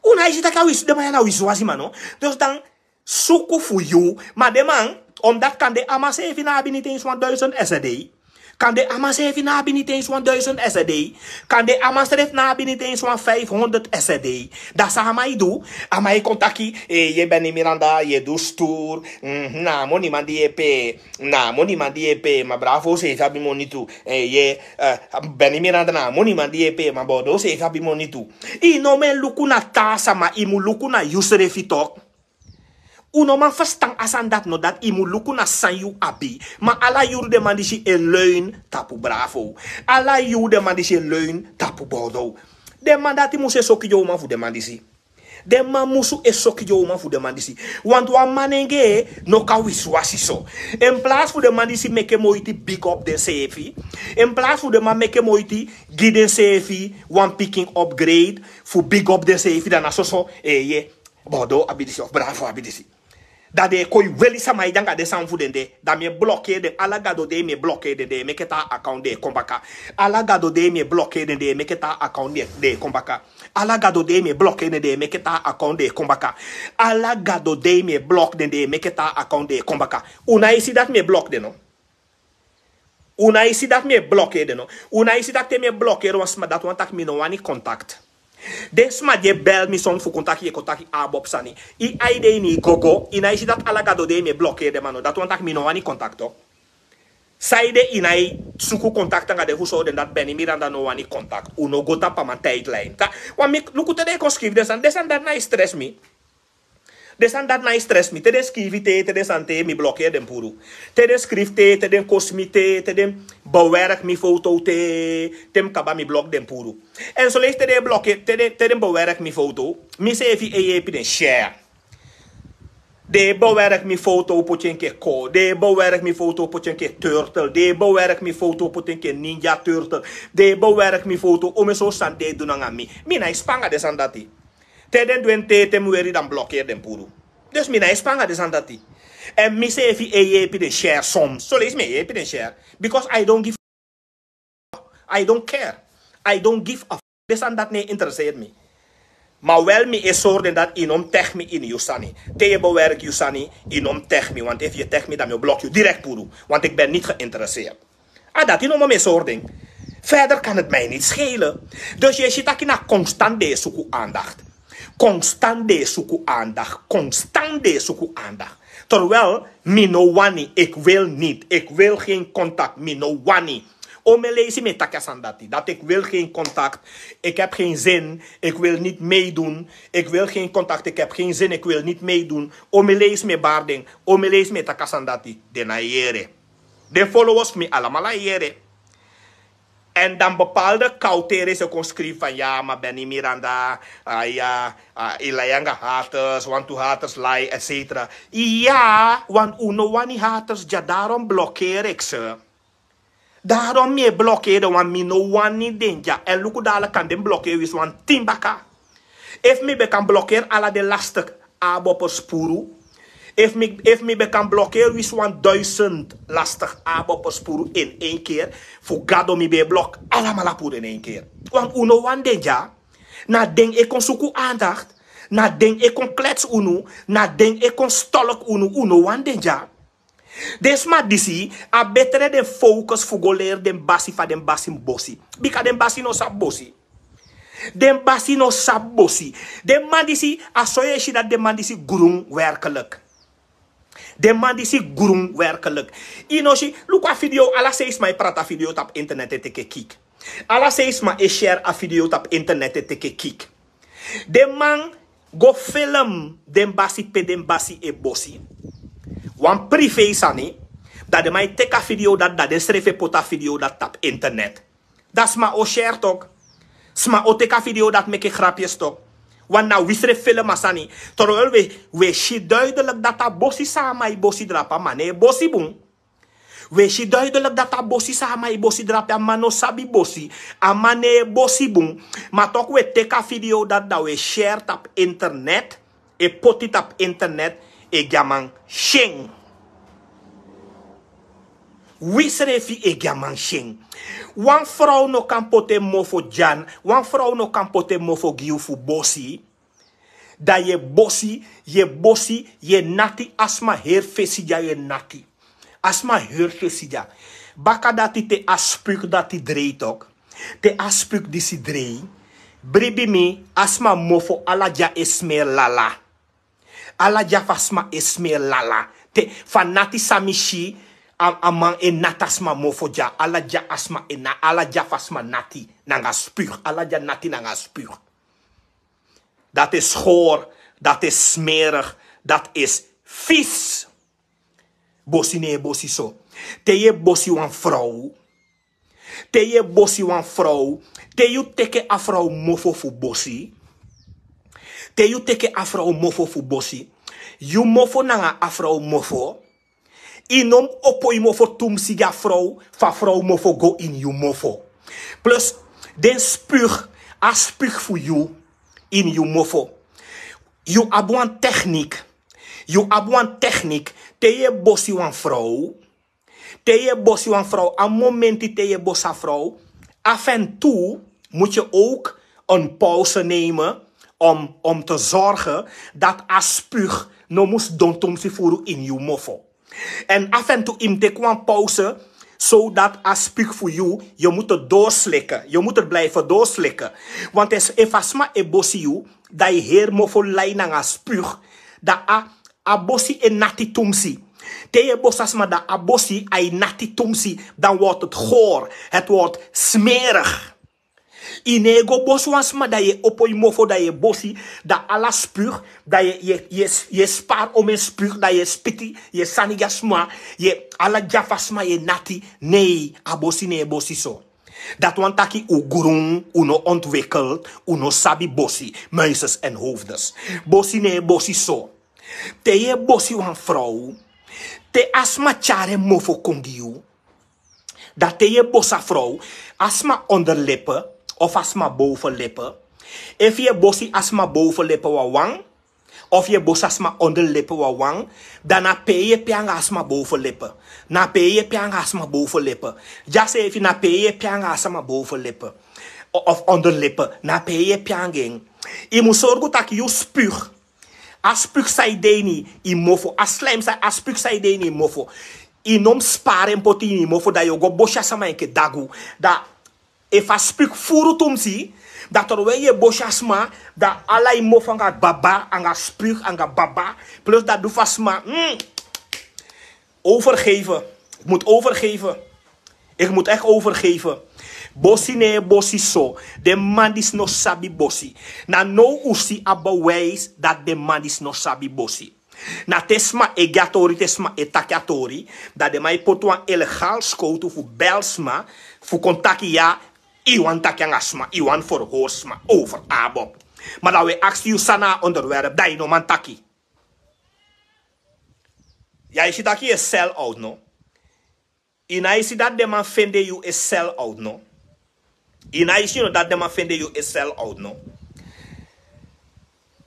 Un no e si taki a wisi, den man ya na wisiwasi man, no? Dus dan, suku fu yu. Ma den man, omdat kande a man sefi no abi niti eens wan duizend S D. Kande a man sefi no abi niti eens wan duizend S D. Kande a man srefi no abi niti eens wan vijfhonderd S D. Da san a man e du? A man e kon taki, eh, ye Benny Miranda, yu e du sturu. Mhm, na a moniman di yu e pee. Na a moniman di yu e pee, ma bravo sefi abi moni tu. Eh, ye, eh, Benny Miranda, na a moniman di yu e pee, ma bordeaux sefi abi moni tu. Yu no mu e luku na taa sama, yu mu luku na yusrefi tok. Un no man ferstan a sani dati, no, dati yu mu luku na san yu abi. Ma ala yuru den man disi e leun tapu bravo. Ala yuru den man disi e leun tapu bordeaux. Den man dati musu e soki den uman fu den man disi. Den man musu e soki den uman fu den man disi. Want wan manenge no kan wisiwasi so. In plaats fu den man disi meke moiti big up densefi. In plaats fu den man meke moiti gi densefi wan pikin upgrade fu big up densefi, dan na soso, eh, ye. Bordeaux abi disi of bravo abi disi. Da den e kon e weli sama e de anga den sani fu den de. Da mi e blokeri den. Ala gado dei mi e blokeri den, den e meke taa account, den e kon baka. Ala gado dei mi e blokeri den, den e meke taa account, den, den e kon baka. Ala gado dei mi e blokeri den, den e meke taa account, den e kon baka. Ala gado dei mi e blok den, den e meke taa account, den e kon baka. Un no e si dati mi e blok den, no? Un no e si dati mi e blokeri den, no? Un no e si dati te mi e blokeri wan sma, dati wani taki mi no wani contact. Den sma di e bel mi son fu kon taki, yu e kon taki abob sani. Yu ai de ini yu gogo, yu no e si dati ala gado dei mi e blokeri den man, no? Dati wani taki mi no wani contact, tok. Saide yu no e suku contact anga den fu sori den dati Benny Miranda no wani contact? Un no go tapu a man tijdlijn. Ka, wan mi luku te den e kon skrifi den sani, den sani dati no e stress mi. Den sani dati no e stress mi. Te den skrifi te, te den sani te, mi blokeri den puru. Te den skrifi te, te den kosi mi te, te den bewerk mi foto te, te mi kaba mi blok den puru. Èn soleisi te den blokeri, te den, te den bewerk mi foto, misefi e yepi den share. Den e bewerk mi foto poti enke ko. Den e bewerk mi foto poti enke turtle. Den e bewerk mi foto poti enke ninja turtle. Den e bewerk mi foto, omen sortu sani den e du nanga mi. Mi no e span anga den sani dati. Te den du en te, te mi weri, dan blokeri den puru. Dus mi no e span anga den sani dati. Èn misefi e yepi den share soms. Soleisi mi e yepi den share. Because I don't give, I don't care. I don't give a f-. Den sani dati no e intereseri mi. Ma wel mi e sori den dati yu no mu tegi mi ini yu sani. Te yu e bewerk yu sani, yu no mu tegi mi. Want efu yu tegi mi, dan mi o blok yu direct puru. Want ik ben niet geïnteresseerd. A dati nomo mi e sori den. Verder kan het mij niet schelen. Dus yu e si taki na constant den e suku aandacht. Constant den e suku aandacht. Constant den e suku aandacht. Terwijl mi no wani, ik wil niet, ik wil geen contact, mi no wani. Omen leisi mi e taki a sani dati, dat ik wil geen contact, ik heb geen zin, ik wil niet meedoen, ik wil geen contact, ik heb geen zin, ik wil niet meedoen. Omen leisi mi e bari den, omen leisi mi e taki a sani dati, den no e yere. Den followers fu mi alamala e yere. En dan bepaalde kauteri se kon skrifi fan ya, ma Benny Miranda, a ya, a, i lai anga haters, wantu haters lai, et cetera. Ya, want un no wani haters dya, daarom blokkeer ik ze. Daarom mi e blokkeer den, want mi no wani den dya. En luku dala kan den blokkeer wisi wan tin baka. Efu mi ben kan blokkeer ala den lastig aboppers puru. Efu mi, efu mi ben kan blokkeer wisi wan duizend lastig aboppers puru in één keer. Fu Gado mi ben blok alamala puru in één keer. Want un no wani den dya. Na den e kon suku aandacht. Na den e kon klets unu. Na den e kon stolk unu. Un no wani den dya. Den sma disi, a betre den focus fu go leri den basi fa den basi mus bosi. Bika den basi no sabi bosi. Den basi no sabi bosi. Den man disi, a so yu e si dati den man disi grun werkelijk. Den man disi grun werkelijk. I no si, luku a video, ala sei sma e prati a video tapu internet e teke kik. Ala sei sma e share a video tapu internet e teke kik. Den man go film den basi pe den basi e bosi. Wan privé sani, dan den man e teki a video dati, dan den srefi e poti a video dati tapu internet. Dan sma o share tok. Sma o teki a video dati meki grapjes tok. Want na wi srefi film a sani. Terwijl wi, wi e si duidelijk dati a bosi san a man e bosi drape, a man no e bosi bun. Wi e si duidelijk dati a bosi san a man e bosi drape, a man no sabi bosi. A man no e bosi bun. Ma tok wi e teki a video dati, dan wi e share tapu internet, e poti tapu internet, e gi a man syen. Wi srefi e gi a man syen. Wan frow no kan poti en mofo dyan, wan frow no kan poti en mofo gi yu fu bosi. Dan yu e bosi, yu e bosi, yu e nati, a sma heri fesi dya, yu e nati. A sma heri fesi dya. Baka dati te a spuk dati drei tok. Te a spuk disi drei. Bribi mi, a sma mofo ala dya e smer lala. Ala dya fu a sma e smer lala. Te fu a nati san mi si, a, a man e nati a sma mofo dya. Ala dya a sma e na, ala dya fu a sma nati nanga spuk. Ala dya nati nanga spuk. Dat is goor, dat is smerig, dat is vies. Bosi no e bosi so. Te yu e bosi wan frow, te yu e bosi wan frow, te yu teke a frow mofo fu bosi, te yu teke a frow mofo fu bosi, yu mofo nanga a frow mofo, yu no mus opo yu mofo tumsi gi a frow, fu a frow mofo go ini yu mofo. Plus, den spuk, a spuk fu yu ini yu mofo. Yu abi wan techniek, yu abi wan techniek, te yu e bosi wan frow, te yu e bosi wan frow, a momenti te yu e bosi a frow, af en toe moet je ook een pauze nemen om, om te zorgen dat a spuk no mus don tumsi furu ini yu mofo. En af en toe yu mus teki wan pauze, zodat a spuk fu yu, yu moet het doorslikken. Yu moet het blijven doorslikken. Want efu a sma e bosi yu, dan yu heri mofo lai nanga spuk, dan a, a bosi e nati tumsi. Te yu e bosi a sma, dan a bosi a e nati tumsi, dan wordt het goor, het wordt smerig. Yu no e go bosi wan sma, dan yu e opo yu mofo, dan yu e bosi, dan ala spuk, dan yu e, yu e, yu e, yu e spari omeni spuk, dan yu e spiti, yu e sani gi a sma, yu e, ala dya fu a sma yu e nati. Nee, a bosi no e bosi so. Dati wani taki un grun, un no ontwikkeld, un no sabi bosi, muizes en hoofdes. Bosi no e bosi so. Te yu e bosi wan frow, te a sma tyari en mofo kon gi yu, dan te yu e bosi a frow, a sma onderlippe of a sma bovenlippe. Efu yu e bosi a sma bovenlippe wawan, of yu e bosi a sma onderlippe wawan, dan na pe yu e pee anga a sma bovenlippe. Na pe yu e pee anga a sma bovenlippe. Dyasefi na pe yu e pee anga a sma bovenlippe. O-, of onderlippe, na pe yu e pee anga en. Yu mus sorgu taki yu spuk, a spuk san e de ini yu mofo, a slijm san, a spuk san e de ini yu mofo, yu no mus spari en poti ini yu mofo, dan yu o go bosi a sma enke dagu. Dan efu a spuk furu tumsi, dan terwijl yu e bosi a sma, dan ala yu mofo anga baba, anga spuk, anga baba, plus dan du fu a sma, mm, overgeven. Ik moet overgeven. Ik moet echt overgeven. Bosi no e bosi so. Den man disi no sabi bosi. Na now un si a bewijs dati den man disi no sabi bosi. Na te sma e gi a tori, te sma e taki a tori, dan den man e poti wan illegaal skowtu fu bel sma, fu kon taki ya, Yu wani taki nanga sma, yu wani ferhori sma over ABOP. Ma dan wi e aksi yu san na a onderwerp, dan yu no man taki. Ya e si taki yu e sell out, no? Yu na e si dati den man fende yu e sell out, no? Yu na e si, no, dati den man fende yu e sell out, no?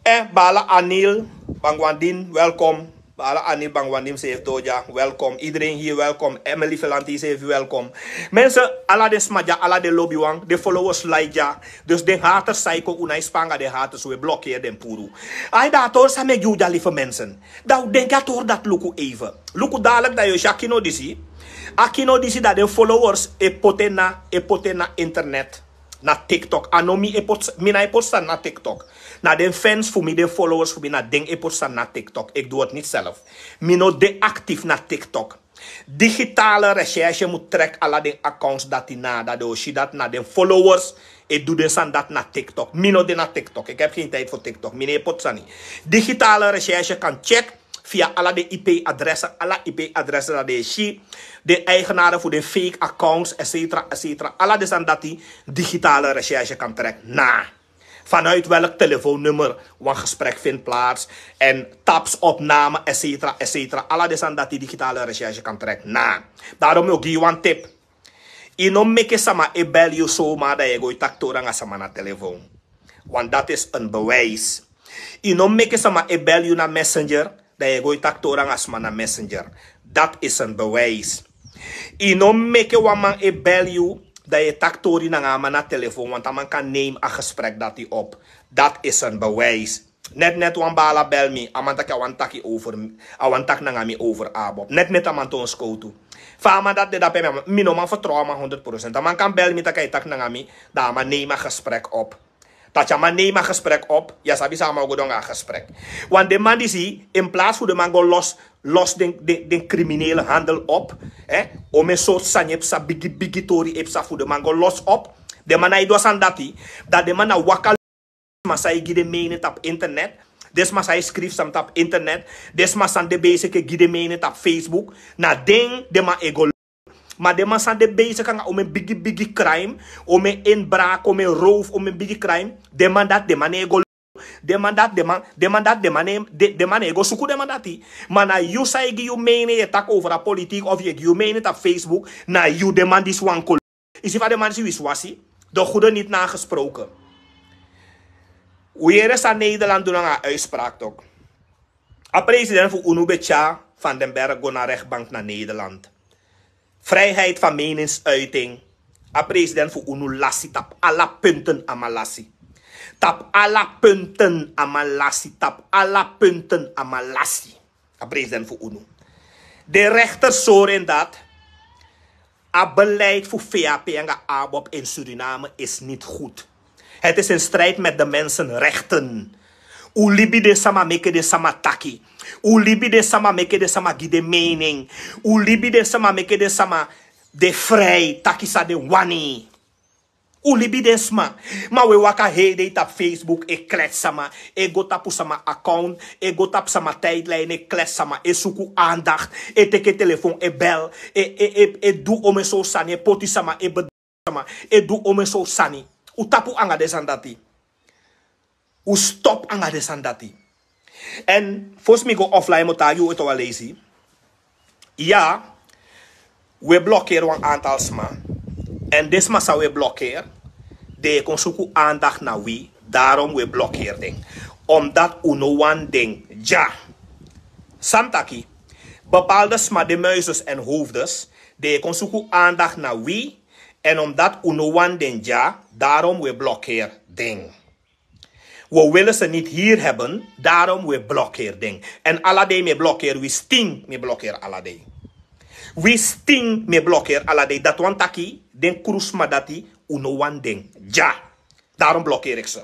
Eh, Bala Anil Bangwandin, welkom. Bala Anil Bangwandin, sefi doro dya, welkom. Iedereen hier, welkom. Emily Velanti, sefi welkom. Mensen, ala den sma dya, ala den lobiwan, den followers lai dya. Dus den haters san e kon, un no e span nanga den haters, wi e blokkeer den puru. Ai, dan a tori san meki yu dya, lieve mensen. Dan un denki a tori dati, luku even. Luku, dadelijk dan yu o si a kino disi. A kino disi, dan den followers e poti en na, e poti en na internet. Na TikTok. A no mi e poti, mi no e poti sani na TikTok. Na den fans fu mi, den followers fu mi, na den e poti sani na TikTok. Ik doe het niet zelf. Mi no de actief na TikTok. Digitale recherche moet trek ala den accounts dati na, dan den o si dati na den followers e du den sani dati na TikTok. Mi no de na TikTok. Ik heb geen tijd voor TikTok. Mi no e poti sani. Digitale recherche kan check via ala den I P-adressen, ala I P-adressen, dan den e si den eigenaren fu den fake accounts, et cetera, et cetera. Ala den sani dati digitale recherche kan trek na. Vanuit welk telefoonnummer wan gesprek vindt plaats en tapsopname, et cetera, et cetera. Ala den sani dati digitale recherche kan trek na. Daarom mi o gi yu wan tip. Yu no meki sama e bel yu zomaar, dan yu e go e taki tori nanga sama na telefoon. Want dat is een bewijs. Yu no meki sama e bel yu na Messenger, dan yu e go e taki tori nanga sma na Messenger. Dat is een bewijs. Yu no meki wan man e bel yu, dan yu e taki tori nanga a man na telefoon, want a man kan neem a gesprek dati op. Dat is een bewijs. Net net wan bala bel mi, a man taki a wani taki over, a wani taki nanga mi over ABOP. Net net a man toon skowtu. Fa a man dati de dape, mi, mi no man vertrouw a man honderd procent. A man kan bel mi taki a e taki nanga mi, dan a man neem a gesprek op. Dati a man neem a gesprek op, ya sabi san a man o go du nanga a gesprek. Want den man disi, in plaats fu den man go los, los den, den, den criminele handel op, eh, omeni sortu sani e psa, bigi, bigi tori e psa, fu den man go los op. Den man no e du a sani dati, dan den man na waka sma san e gi den mening tapu internet, den sma san e skrifi sani tapu internet, den sma san de bezig e gi den mening tapu Facebook, na den, den man e go. Ma den man san de bezig nanga omeni bigi bigi crime, omeni inbraak, omeni roof, omeni bigi crime, den man dati, den man no e go. Den man dati, den man, den man dati, den man no e, den, den man no e go suku den man dati. Ma na yu san e gi yu mening, yu e taki over a politiek of yu e gi yu mening tapu Facebook, na yu den man disi wani kol. Yu si fa den man disi wisiwasi, de goede niet nagesproken. Un yere san Nederland du nanga a uitspraak toch. A president fu unu ben tyari Van den Berg go na rechtbank na Nederland. Vrijheid van meningsuiting. A president fu unu lasi, tapu ala punten a man lasi. Tapu ala punten a man lasi, tapu ala punten a man lasi. A president fu unu. De rechter sori en dati a beleid fu VHP nanga ABOP in Suriname is niet goed. Het is in strijd met de mensenrechten. Un libi den sama, meki den sama taki. Un libi den sama, meki den sama gi den mening. Un libi den sama, meki den sama de vrij taki san den wani. Un libi den sma. Ma un e waka heri dei tapu Facebook e klets sama, e go tapu sama account, e go tapu sama tijdlijn e klets sama, e suku aandacht, e teki telefoon e bel, e, e, e, e du omeni sortu sani, e poti sama, e bed sama, e du omeni sortu sani. Un tapu nanga den sani dati. Un stop nanga den sani dati. En fosi mi go offline mi o taigi un ete wan leisi. Ya, un e blokeri wan aantal sma. En den sma san un e blokeri, den e kon suku aandacht na wi, daarom un e blokeri den. Omdat un no wani den dya. San mi taki, bepaalde sma, de muizes en hoofdes, den e kon suku aandacht na wi, en omdat un no wani den dya, daarom un e blokeri den. We willen ze niet hier hebben, daarom we blokkeer den. En ala dei mi e blokkeer, wi sting mi e blokkeer ala dei. Wi sting mi e blokkeer ala dei. Dati wani taki, den kru sma dati, un no wani den dya. Daarom blokkeer ik ze.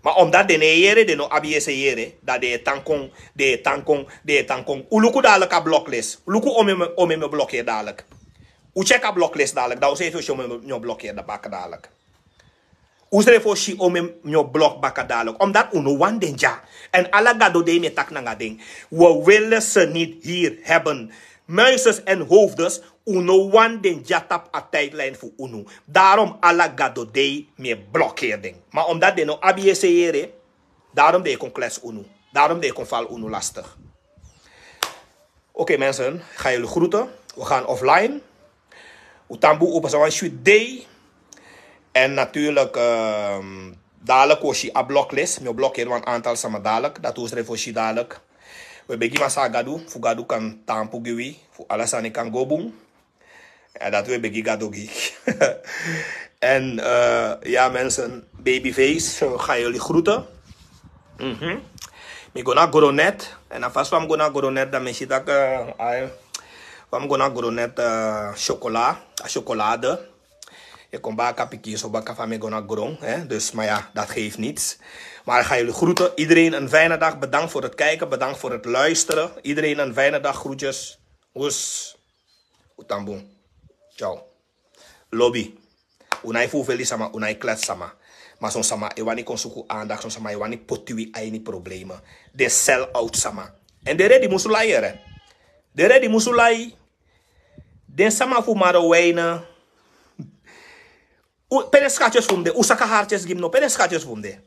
Ma omdat den no e yere, den no abi yesi yere, dan den e tan kon, den e tan kon, den e tan kon. Un luku dadelijk a bloklist. Luku omeni mi, omeni mi o blokkeer dadelijk. Un check a bloklist dadelijk, dan un srefi o si omeni mi o blokkeer baka dadelijk. Un srefi o si omeni mi o blok baka dadelijk. Omdat un no wani den dya. En ala gado dei mi e taki nanga den. We willen ze niet hier hebben. Muises en hoofdes, unu wan den dya tapu a tijdlijn fu unu. Daarom ala gado dei mi e blokkeer den. Maar omdat den no abi e seyere, daarom den e kon klets unu. Daarom den e kon val unu lastig. Oké mensen, ik ga jullie groeten. We gaan offline. Utambu open sawan sweet day. En natuurlijk, ehm, dadelijk we si a blokles. Mi o blokkeer wan aantal sama dadelijk. Dat we srefi o si dadelijk. We begi masa gadu, fu gadu kan tampu gi wi, fu ala sani kan go bun. En dat we begi gadu gi. En eh, ja mensen, babyface, so ga jullie groeten. Mhm. Mi go na gronet. En alvast van mi go na gronet, dan mi si dat eh, ai, van mi go na gronet eh, chocola, a chocolade. Ik kom baka pikin so baka van mi go na gron, hè. Dus maar ja, dat geeft niets. Maar ik ga jullie groeten. Iedereen een fijne dag. Bedankt voor het kijken. Bedankt voor het luisteren. Iedereen een fijne dag. Groetjes. Us. Utambu. Ciao. Lobby. Unai fu feli sama, unai klat sama. Maar son sama e wani kon suku aandacht, son sama e wani poti wi a ini problemen. Den sell out sama. En den redi musu lai, hè. Den redi musu lai. Den sama fu Marowijnen. Pe den schatjes fu mi de, un saka hartjes gi mi no, pe den schatjes fu mi de.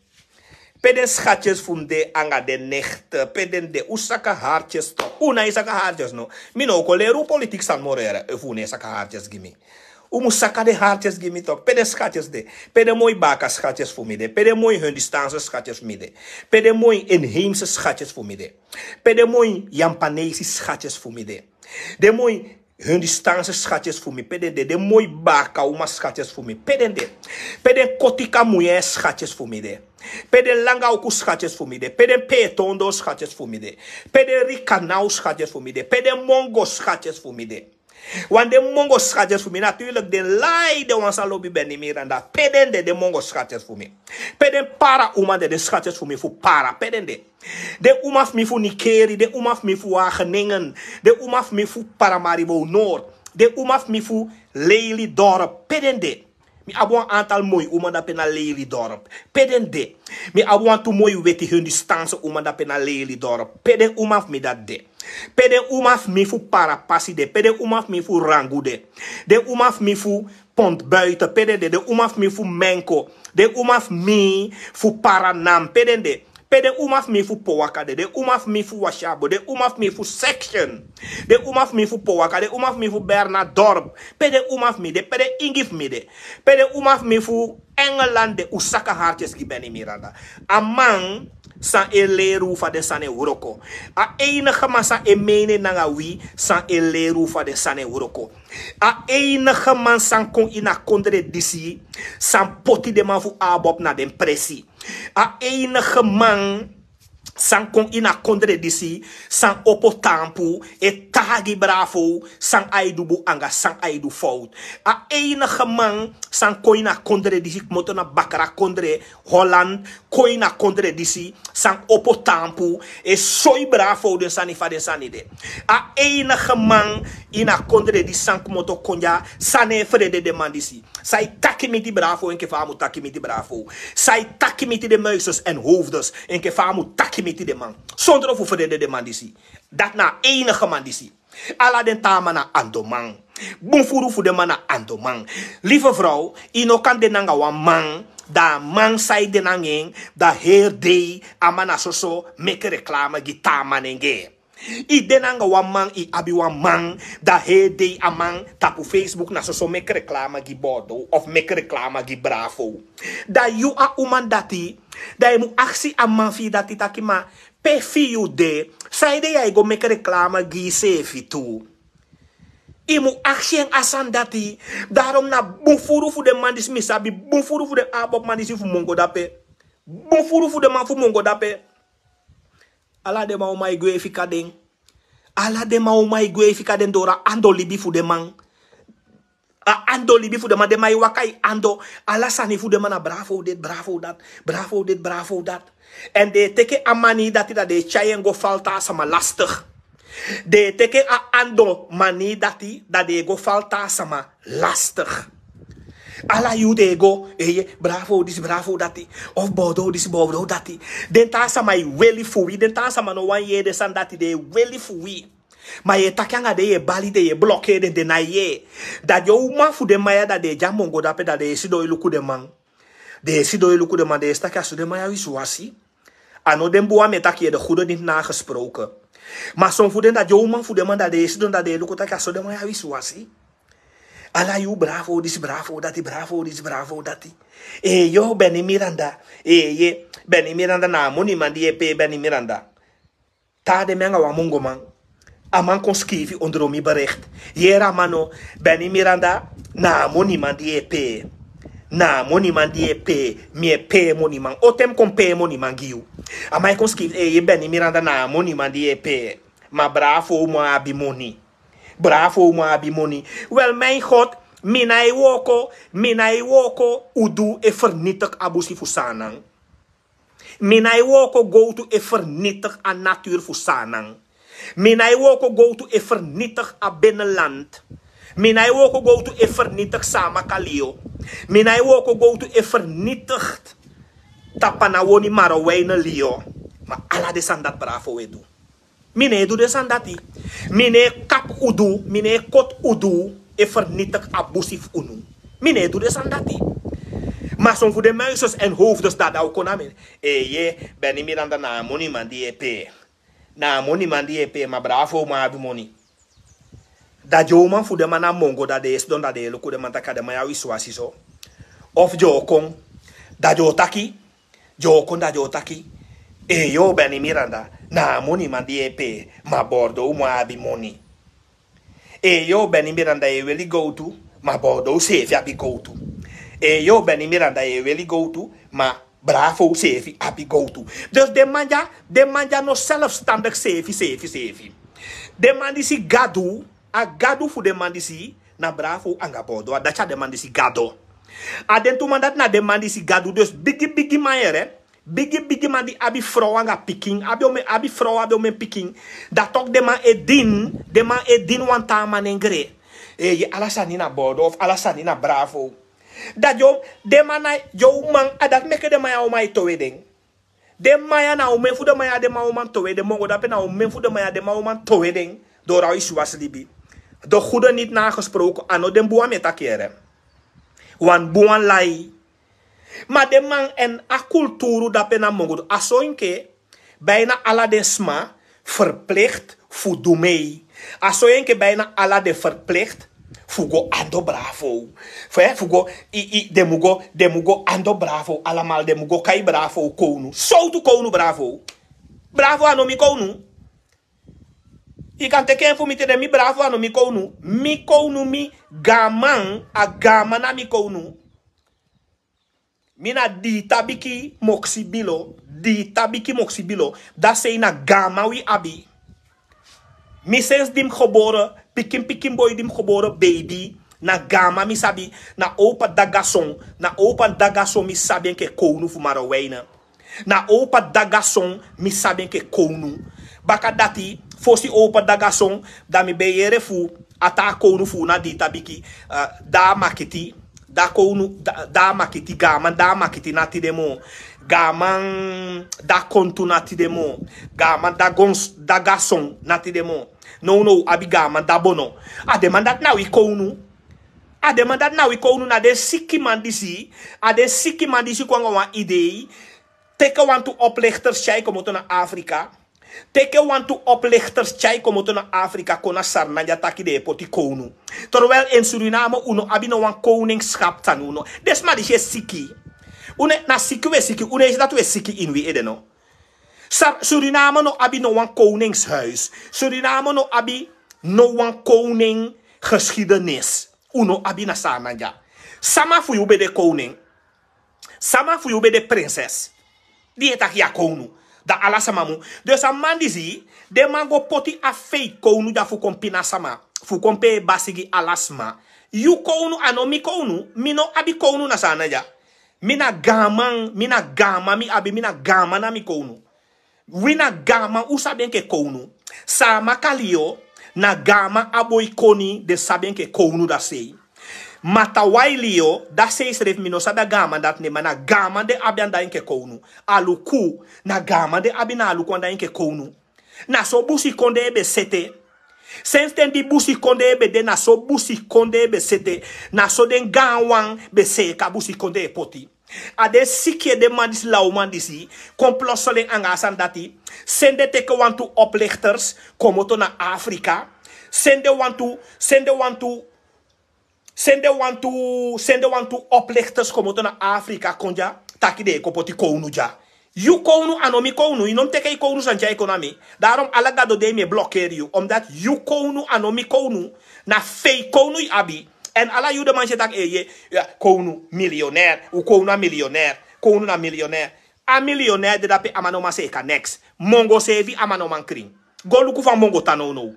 Pe den schatjes fu mi de anga den nechte, pe den de, un saka hartjes toch. Un nai saka hartjes no. Mi no o kon leri un politiek sani moro, efu un no e saka hartjes gi mi. Un mus saka den hartjes gi mi toch. Pe den schatjes de. Pe den moi baka schatjes fu mi de. Pe den moi Hindustaanse schatjes fu mi de. Pe den moi inheemse schatjes fu mi de. Pe den moi Japanese schatjes fu mi de. Den moi Hindustaanse schatjes fu mi, pe den de. Den moi baka uma schatjes fu mi, pe den de. Pe den kotika muye schatjes fu mi de. Pe den langa uku schatjes fu mi de. Pe den petondo schatjes fu mi de. Pe den rikanau schatjes fu mi de. Pe den mongo schatjes fu mi de. Want den mongo schatjes fu mi, natuurlijk den lai, den wan san lobi Benny Miranda. Pe den de, den mongo schatjes fu mi. Pe den para uma de, den schatjes fu mi fu para, pe den de. Den uma fu mi fu Nikeri, den uma fu mi fu Wageningen, den uma fu mi fu Paramaribo Noord, den uma fu mi fu Lelydorp, pe den de. Mi abi wan aantal moi uma dape na Lelydorp, pe den de. Mi abi wantu moi weti Hindustaanse uma dape na Lelydorp, pe den uma fu mi dati de. Pe den uma fu mi fu Parapasi de, pe den uma fu mi fu Rangu de. Den uma fu mi fu Pontbuiten, pe den de. Den uma fu mi fu Menko, den uma fu mi fu Paranan, pe den de. Pe den uma fu mi fu Powaka de, den uma fu mi fu Washabo, den uma fu mi fu Section, den uma fu mi fu Powaka, den uma fu mi fu Bernadorp, pe den uma fu mi de, pe den ingi fu mi de, pe den uma fu mi fu Engeland de. Un saka hartjes gi Benny Miranda. A man san e leri un fa den sani e wroko. A enige man san e mene nanga wi, san e leri un fa den sani e wroko. A enige man san kon ini a kondre disi, san poti den man fu ABOP na den presi. A enige man san kon ini a kondre disi, san opo tampu, e taigi Bravo san a e du bun anga san a e du fout. A enige man san kon ini a kondre disi, kmoto na bakra kondre, Holland, kon ini a kondre disi, san opo tampu, e soi Bravo den sani fa den sani de. A enige man ini a kondre disi san kmoto kon dya, san e frede den man disi. San e taki miti Bravo enke fa a mu taki miti Bravo. San e taki miti den Muises en hoofdes enke fa a mu taki miti den man. Sondro fu frede den man disi. Dati na a enige man disi. Ala den taa man na andoman. Bun furu fu den man na andoman. Lieve vrouw, yu no kan de nanga wan man, dan a man san yu de nanga en, dan heri dei a man na soso meki reclame gi taa man nenge. Yu de nanga wan man, yu abi wan man, dan heri dei a man tapu Facebook na soso meki reclame gi Bordeaux of meki reclame gi Bravo. Dan yu a uman dati, dan yu mu aksi a man fu yu dati taki ma, pe fu yu de, sanede yu e go meki reclame gi yuseefi tu? Yu mu aksi en a sani dati. Daarom na bun furu fu den man disi mi sabi, bun furu fu den ABOP man disi fu Mongo dape. Bun furu fu den man fu Mongo dape. Ala den man o man e gwe e fika den. Ala den man o man e gwe e fika den doro a ando libi fu den man. A ando libi fu den man, den man e waka e ando. Ala sani fu den man na Bravo dit, Bravo dat, Bravo dit, Bravo dat. Èn den e teke a mani dati, dan den e tyai en go fal taa sama lastig. Den e teke a ando mani dati, dan den e go fal taa sama lastig. Ala yuu den e go, eye, Bravo disi, Bravo dati, of Bordeaux disi, Bordeaux dati. Den taa sama e weli fu wi, den taa sama no wani yee den sani dati, den e weli fu wi. Ma yu e taki anga den, yu e bali den, yu e blokeri den, den nái yee. Da den uman fu den man ya, da den e de a mongo dape, da den e sidon e luku den man. Den e sidon e luku den man, den e si taki a so den man ya wisiwasi. A no den bun wan mi e taki, yu e de goede niet nagesproken. Ma son fu den, da den uman fu den man, da den e sidon, da den e luku taki a so den man ya wisiwasi. Ala yuu bravo disi, bravo dati, bravo disi, bravo dati. Eyo, Benny Miranda. Eye, Benny Miranda na a moniman di e pee Benny Miranda. Taa de mi anga wan mongoman. A man kon skrifi ondro mi bericht. Yere a man no, Benny Miranda na a moniman di e pee. Na a moniman di e pee, mi e pee moniman. O ten mi kon pee moniman gi yu. A man e kon skrifi, eye, Benny Miranda na a moniman di e pee. Ma bravo mu abi moni. Bravo mu abi moni. Wel, mijn God, mi nái wooko, mi nái wooko udu e vernietig a busi fu Saanan. Mi nái wooko gowtu e vernietig a natuur fu Saanan. Mi nái wooko gowtu e vernietig a binnenland. Mi nái wooko gowtu e vernietig Saamaka liyo. Mi nái wooko gowtu e vernietig Tapanawoni, Marowijne liyo. Ma ala den sani dati bravo e du. Mi no e du den sani dati. Mi no e kapu udu, mi no e koti udu e vernietig a busi fu unu. Mi no e du den sani dati. Ma son fu den muisjes en hoofdes, da den o kon na mi. Eye, Benny Miranda na a moniman di e pee. Na a moniman di e pee, ma bravo mu abi moni. Da den uman fu den man na mongo, da den e sidon, da den e luku den man taki a den man ya wisiwasi so. Of den o kon, da den o taki, den o kon, da den o taki. Eyo, Benny Miranda na a moniman di e pee, ma Bordeaux mu abi moni. Eyo, Benny Miranda e weli gowtu, ma Bordeaux seefi abi gowtu. Eyo, Benny Miranda e weli gowtu, ma bravo seefi abi gowtu. Dus den man dya, den man dya no zelfstandig seefi, seefi, seefi. Den man disi gadu, a gadu fu den man disi, na bravo anga Bordeaux, a dati a den man disi gado. A den tu man dati na den man disi gadu, dus bigi, bigi man yere, bigi, bigi man di abi frow anga pikin, abi omen, abi frow, abi omen pikin. Da toku den man e dini, den man e dini wan taa man nengre. Eye, ala sani na Bordeaux of ala sani na bravo. Da den, den man na, den uman, a dati meke den man ya o man e towe den. Den man ya na omen fu den man ya, den man o man towe den, mongo dape na omen fu den man ya, den man o man towe den. Doro a wisiwasi libi. De goede niet nagesproken, a no den bun wan mi e taki yere. Wan bun wan lai. Ma den man en a kulturu dape na mongo, a so enke bijna ala den sma verplicht fu du mee. A so enke bijna ala den verplicht fu go ando bravo. Fu, eh, fu go, i, i, den mu go, den mu go ando bravo. Alamal den mu go kai bravo kownu. Sowtu kownu bravo? Bravo a no mi kownu. I kan teki en fu mi te den mi bravo a no mi kownu. Mi kownu, mi gaaman, a gaaman na mi kownu. Mi na dii tabiki moksi bilo, dii tabiki moksi bilo, da sei na gaaman wi abi. Mi sensi di mi gebore, pikin pikin boi di mi gebore, baby, na gaaman mi sabi, na Opa Dagason, na Opa Dagason mi sabi enke kownu fu Marowijne. Na Opa Dagason mi sabi enke kownu. Baka dati, fosi Opa Dagason, da mi ben yere fu a taa kownu fu na dii tabiki, eh, Da Makiti, Da kownu, Da, Da Makiti, gaaman Da Makiti na tide moo. Gaaman Da Kontu na tide moo. Gaaman Da Gons, Dagason na tide moo. Nownow abi gaaman Da Bono. A den man dati na wi kownu. A den man dati na wi kownu, na den sikiman disi. A den sikiman disi kon anga wan idei. Teke wantu oplichters tyai komoto na Afrika. Teke wantu oplichters tyai komoto na Afrika, kon na Saanan dya, taki den e poti kownu. Terwijl in Suriname un no abi no wan koningschap, san un no. Den sma disi e siki. Un e, na siki un e siki, un no e si dati un e siki ini wi ede no. Sa, Suriname no abi no wan koningshuis. Suriname no abi no wan koning geschiedenis. Un no abi na Saanan dya. Sama fu yu ben de koning? Sama fu yu ben de prinses? Di yu e taki yu a kownu, da ala sama mu. Dus a man disi, den man go poti a fake kownu dya fu kon pina sama, fu kon pee basi gi ala sma. Yu kownu, a no mi kownu. Mi no abi kownu na Saanan dya. Mi na gaaman, mi na gaaman mi abi, mi na gaaman na mi kownu. Wi na gaaman un sabi enke kownu. Saamaka liyo, na gaaman a boi koni den sabi enke kownu, da sei. Matawai liyo, da sei srefi mi no sabi a gaaman dati nen, ma na gaaman den abi anda enke kownu. Aluku, na gaaman den abi na Aluku anda enke kownu. Na so busikondee ben sete. Sensi ten di busikondee ben de, na so busikondee ben sete. Na so den gaanwan ben seeka busikondee poti. A den siki ede man disi, lawman disi, kon ploselen anga a sani dati. Sende teke wantu oplichters komoto na Afrika. Sende wantu, sende wantu, sende wantu, sende wantu oplichters komoto na Afrika kon dya, taki den e kon poti kownu dya. Yu kownu a no mi kownu, yu no mi teke yu kownu sani tyai kon na mi. Daarom ala gado dei mi e blokeri yu, omdat yu kownu a no mi kownu. Na fei kownu yu abi. En ala yu de man si e taki, eh, ye, ya, kownu milionair, un kownu a milionair, kownu na milionair. A milionair de dape, a man no man seeka neks. Mongo seefi a man no man krin. Go luku fa mongo tan nownow.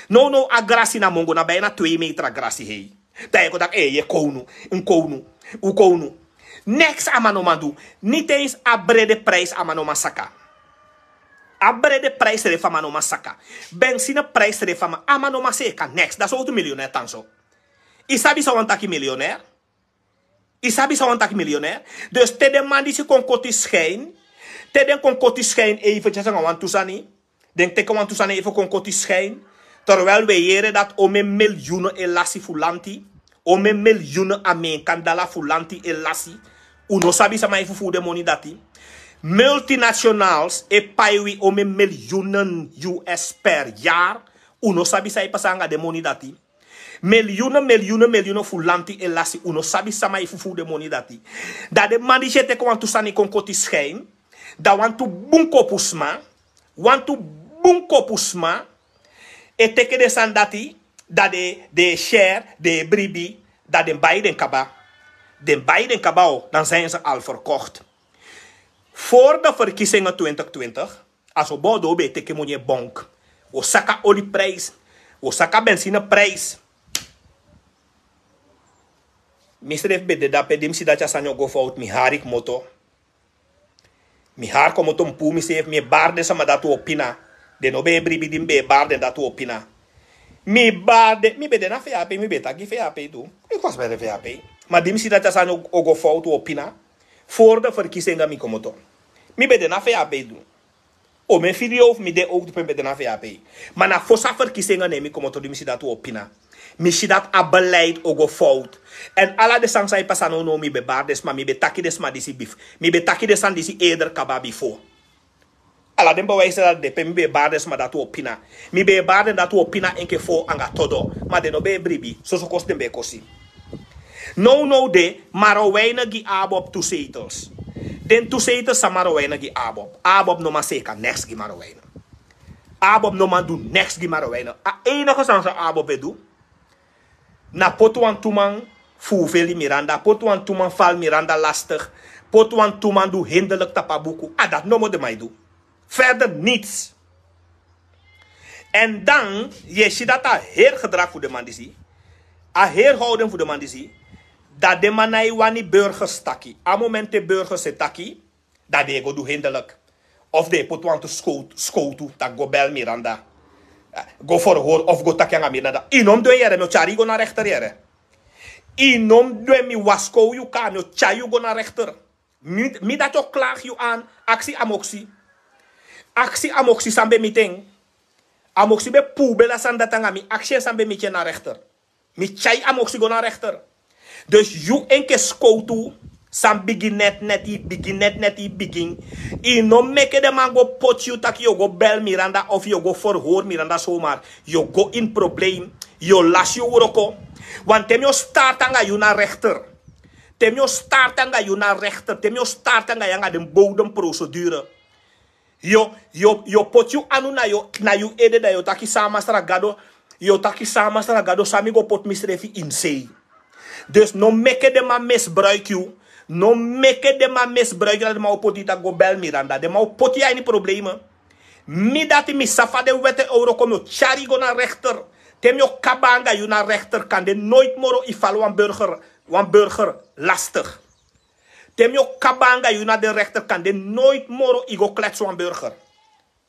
Nownow a grasi na mongo na bijna twee meter a grasi hei. Dan yu e kon taki, eh, ye kownu, un kownu, un kownu. Neks a man no man du. Niti eens a brede prijs a man no man saka. A brede prijs srefi a man no man saka. Benzine prijs srefi a man, a man no man seeka neks. Dan sowtu milionair tan so? Yu sabi san wani taki milionair? Yu sabi san wani taki milionair? Dus te den man disi kon koti schijn, te den kon koti schijn even tyasi anga wantu sani. Den teke wantu sani even kon koti schijn. Terwijl wi e yere dati omeni miljoenen e lasi fu lanti. Omeni miljoenen Ameekan dala fu lanti e lasi. Un no sabi sama e fufuu den moni dati. Multinationals e pai wi omeni miljoenen U S per jaar. Un no sabi san e pasa anga den moni dati. Miljoenen, miljoenen, miljoenen fu lanti e lasi. Un no sabi sama e fufuu den moni dati. Dan den man disi e teke wantu sani kon koti schijn. Dan wantu bun kopu sma, wantu bun kopu sma e teke den sani dati, dan den, den e share, den e bribi, dan den bai den kaba. Den bai den kaba o, dan zijn ze al verkocht. Voor de verkiezingen twintig twintig, a so Bodo ben e teke moni e bonk. Wi o saka olieprijs, wi o saka benzineprijs. Mi srefi ben de dape, di mi si dati a sani o go fout, mi hari komoto. Mi hari komoto, mi puu miseefi, mi e bari den sama dati wi o pina. Den no ben e bribi di mi ben e bari den dati wi o pina. Mi bari den, mi ben de na V H P, mi ben e taki gi V H P tu. Mi kon sma de V H P. Ma di mi si dati a sani o, o go fout, wi o pina. Voor de verkiezingen mi komoto. Mi ben de na V H P tu. O mi e firi yu fu mi de owktu pe mi ben de na V H P. Ma na fosi a verkiezingen ne mi komoto di mi si dati wi o pina. Mi si dati a beleid o go fout. En ala den sani san e pasa nownow mi ben bari den sma, mi ben taki den sma disi bif-, mi ben taki den sani disi eerder kaba bifo. Ala den bewijs dati de pe mi ben e bari den sma dati wi o pina. Mi ben e bari den dati wi o pina enke fo anga todo. Ma den no ben e bribi. Soso kosi den ben e kosi. Nownow de, Marowijnen gi ABOP tu zetels. Den tu zetels san Marowijnen gi ABOP. ABOP no man seeka neks gi Marowijnen. ABOP no man du neks gi Marowijnen. A enige sani san ABOP e du, na poti wantu man fufeli Miranda, poti wantu man fali Miranda lastig, poti wantu man du hinderlijk tapu a buku. A dati nomo den man e du. Verder niets. En dan yu e si dati a heri gedrag fu den man disi, a heri houding fu den man disi, dan den man no e wani burgers taki. A moment te burgers e taki, dan den e go du hinderlijk. Of den e poti wantu skowtu, skowtu, taki go bel Miranda. Eh, go verhoor of go taki anga Miranda. Yu no mus du en yere, mi o tyari yu go na rechter yere. Yu no mus du en, mi waskow yu kaba, mi o tyari yu go na rechter. Mi, mi dati o klagi yu aan, aksi Amoksi. Aksi Amoksi san ben miti en. Amoksi ben puu beli a sani dati anga mi, aksi en san ben miti en na rechter. Mi tyari Amoksi go na rechter. Dus yu enke skowtu san bigin net net, yu bigin net net, yu bigin. Yu no meke den man go poti yu taki yu o go bel Miranda of yu o go verhoor Miranda zomaar. Yu o go in probleem. Yu o lasi yu wroko. Want te mi o start anga yu na rechter. Te mi o start anga yu na rechter, te mi o start anga yu anga den bodemprocedure. Yu o, yu o, yu o poti yu anu na yu, na yu ede, dan yu o taki san Masra Gado, yu o taki san Masra Gado, san mi go poti misrefi ini sei. Dus no meke den man misbruik yu, no meke den man misbruik yu, dan den man o poti yu taki go bel Miranda, den man o poti yu a ini probleme. Mi dati mi sabi fa den wet e wroko, mi o tyari yu go na rechter. Te mi o kaba anga yu na rechter, kande nooit moro yu fali wan burger, wan burger lastig. Te mi o kaba anga yu na den rechter, kande nooit moro yu go klets wan burger.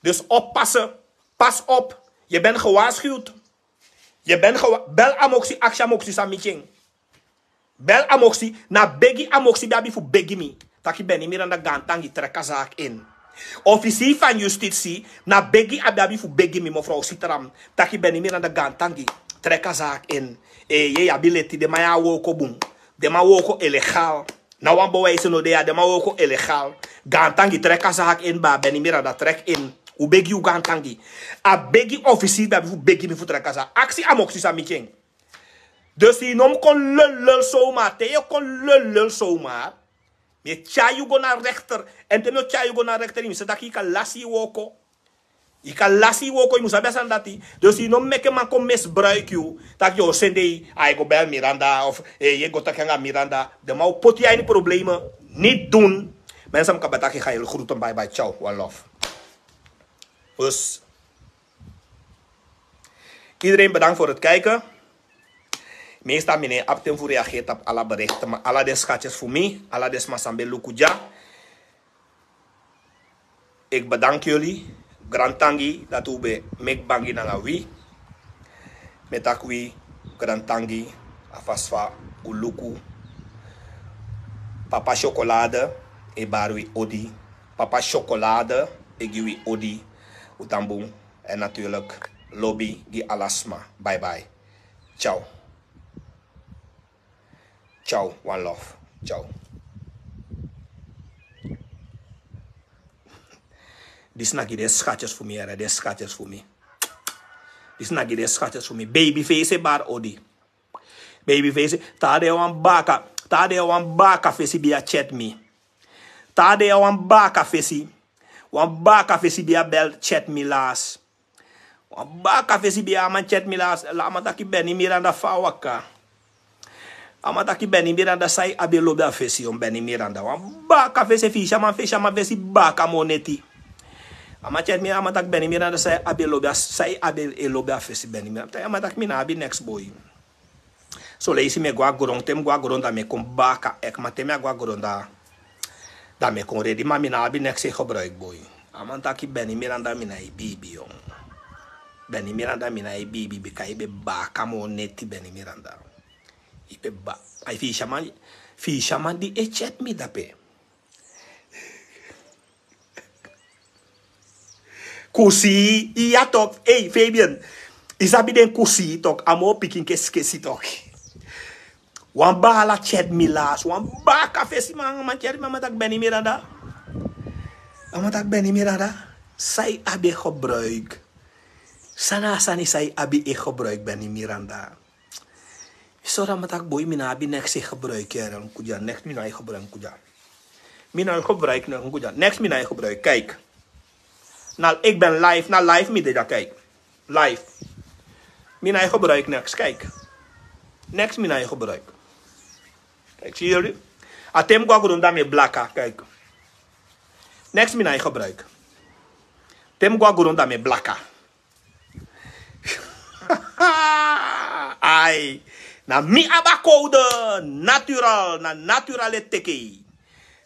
Dus oppassen, pas op, je bent gewaarschuwd. Je bent gewa-, bel Amoksi, aksi Amoksi san miti en. Bel Amoksi, na begi Amoksi ben abi fu begi mi. Taki Benny Miranda gaantangi, trek a zaak in. Officier van justitie, na begi abi abi fu begi mi mevrouw Sitram. Taki Benny Miranda, gaantangi. Trek a zaak in. E, ye abi leti, den man ya wooko bun. Den man wooko illegaal. Na wan bewijs no de ya, den man wooko illegaal. Gaantangi, trek a zaak in, baa Benny Miranda, trek in. U begi u gaantangi. A begi officier abi fu begi mi fu trek a zaak. Aksi a moksi san mi tyen. Dus yu no mu kon lul lul zomaar. Te yu kon lul lul zomaar, mi e tyari yu go na rechter. En te mi o tyari yu go na rechter, yu mu sabi taki yu kan lasi yu wooko. Yu kan lasi yu wooko, yu mu sabi a sani dati. Dus yu no mu meke man kon misbruik yu. Taki yu o sende yu, a e go bel Miranda of, eh, yu e go taki anga Miranda. Den man o poti yu a ini probleme. Niet doen. Mensen, mi kaba taki, ga jullie groeten, bye bye, ciao, one love. Dus iedereen bedankt voor het kijken. Meestal mi no abi ten fu reageer tapu ala berichten, maar ala den schatjes fu mi, ala den sma san ben luku dya, ik bedank jullie. Grantangi dati u ben meki bangi nanga wi. Mi e taki wi grantangi, a fasi fa u luku. Papa Chocolade e bari wi odi. Papa Chocolade e gi wi odi. U tan bun. En natuurlijk, lobi gi ala sma. Bye bye. Ciao. Ciao, one love. Ciao. Disi na gi den schatjes fu mi, yere, den schatjes fu mi. Disi na gi den schatjes fu mi. Baby Face e bari odi. Baby Face, te a de wan baka, te a de wan baka fesi ben e chat mi. Te a de wan baka fesi, wan baka fesi ben e bel chat mi las. Wan baka fesi ben e, a man chat mi las, la a man taki Benny Miranda, fa a waka. A man taki Benny Miranda, san yu abi e lobi a fesi, yon Benny Miranda. Wan baka fesi, fesi a man, fesi a man fesi baka moo neti. A man chat mi, a man taki Benny Miranda, san yu abi e lobi a, san yu abi e lobi a fesi, Benny Miranda. A man taki mi no abi neks, boi. Son leisi mi e go a gron, te mi go a gron dan mi e kon baka ek, ma te mi á go a gron dan, dan mi e kon redi, ma mi no abi neks e gebruik, boi. A man taki Benny Miranda, mi nái biibi, yon. Benny Miranda, mi nái biibi, bika yu ben baka moo neti, Benny Miranda. Yu ben ba-, ai, fesi a man, fesi a man di e chat mi dape. Kusi, iya tok, ei, Fabian. Yu sabi den kusi tok, a moo pikin kesi kesi tok. Wan baala chat mi las, wan baka fesi man, a man chat mi, a man taki Benny Miranda. A man taki Benny Miranda, san yu abi e gebruik. San na a sani san yu abi e gebruik, Benny Miranda. Mi sori a man taki boi, mi no abi neks e gebruik, yere, nkuja. Neks mi no e gebruik, nkuja. Mi no e gebruik, nkuja. Neks mi no e gebruik, kijk. Na, ik ben live, na live mi de dya, kijk. Live. Mi no e gebruik neks, kijk. Neks mi no e gebruik. Kijk, zien jullie? A te mi go a gron dan mi e blaka, kijk. Neks mi no e gebruik. Te mi go a gron dan mi e blaka. Ai, na mi abi a kowde, natural, na natural e teki.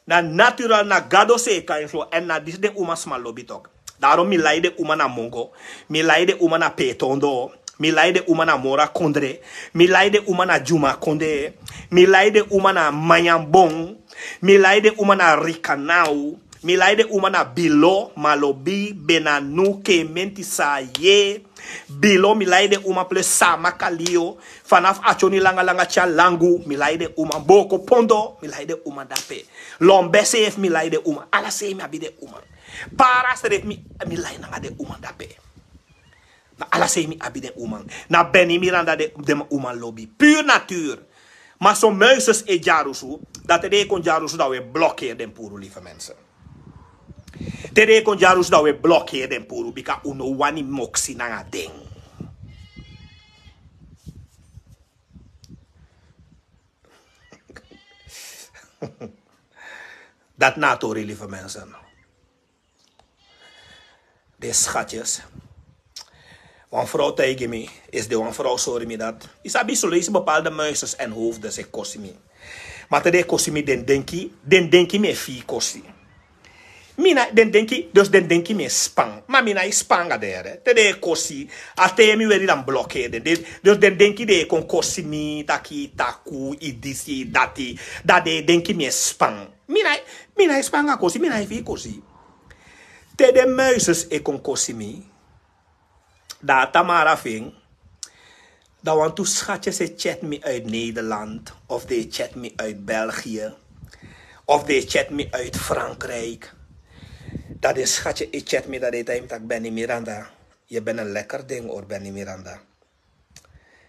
Na natural, na Gado seeka en so, èn na disi den umasma lobi tok. Daarom mi lai den uma na mongo, mi lai den uma na peetondo, mi lai den uma na moro kondre, mi lai den uma na dyuma kondee, mi lai den uma na manyanbon, mi lai den uma na rikanaw, mi lai den uma na bilo, malobi, benanu, kementi, saye. Bilo, mi lai den uma plus sama kalio. Fanafu atyoni langa langa te a langu, mi lai den uma. Booko pondo, mi lai den uma dape. Lombe seefi, mi lai den uma. Ala sei mi abi den uma. Para srefi mi, mi lai nanga den uma dape. Na ala sei mi abi den uma. Na Benny Miranda den, den uma lobi. Pure natuur. Ma son muisjes e dyarusu, dan te den e kon dyarusu dan we blokkeer den puru, lieve mensen. Te den e kon dyarusu dan we blokkeer den puru, bika un no wani moksi nanga den. Dati na a tori, lieve mensen. Den schatjes. Wan vrouw taigi mi, is de wan vrouw sori mi dati. Yu sabi, son leisi bepaalde muisjes en hoofdes e kosi mi. Ma te den e kosi mi, den denki, den denki mi e fii kosi. Mi na, den denki, dus den denki mi e span. Ma mi nái span anga den, yere. Te den e kosi, a te mi weri dan blokkeer den. Den, dus den denki den e kon kosi mi, taki, taku, yu disi, yu dati. Dan den denki mi e span. Mi nái, mi nái span anga kosi, mi nái fii kosi. Te den muises e kon kosi mi, dan a tamara fu en, dan wantu schatyes e chat mi uit Nederland of den e chat mi uit België of den e chat mi uit Frankrijk. Dan den schatyes e chat mi, dan den e taigi mi taki: Benny Miranda, yu ben en lekker ding or, Benny Miranda.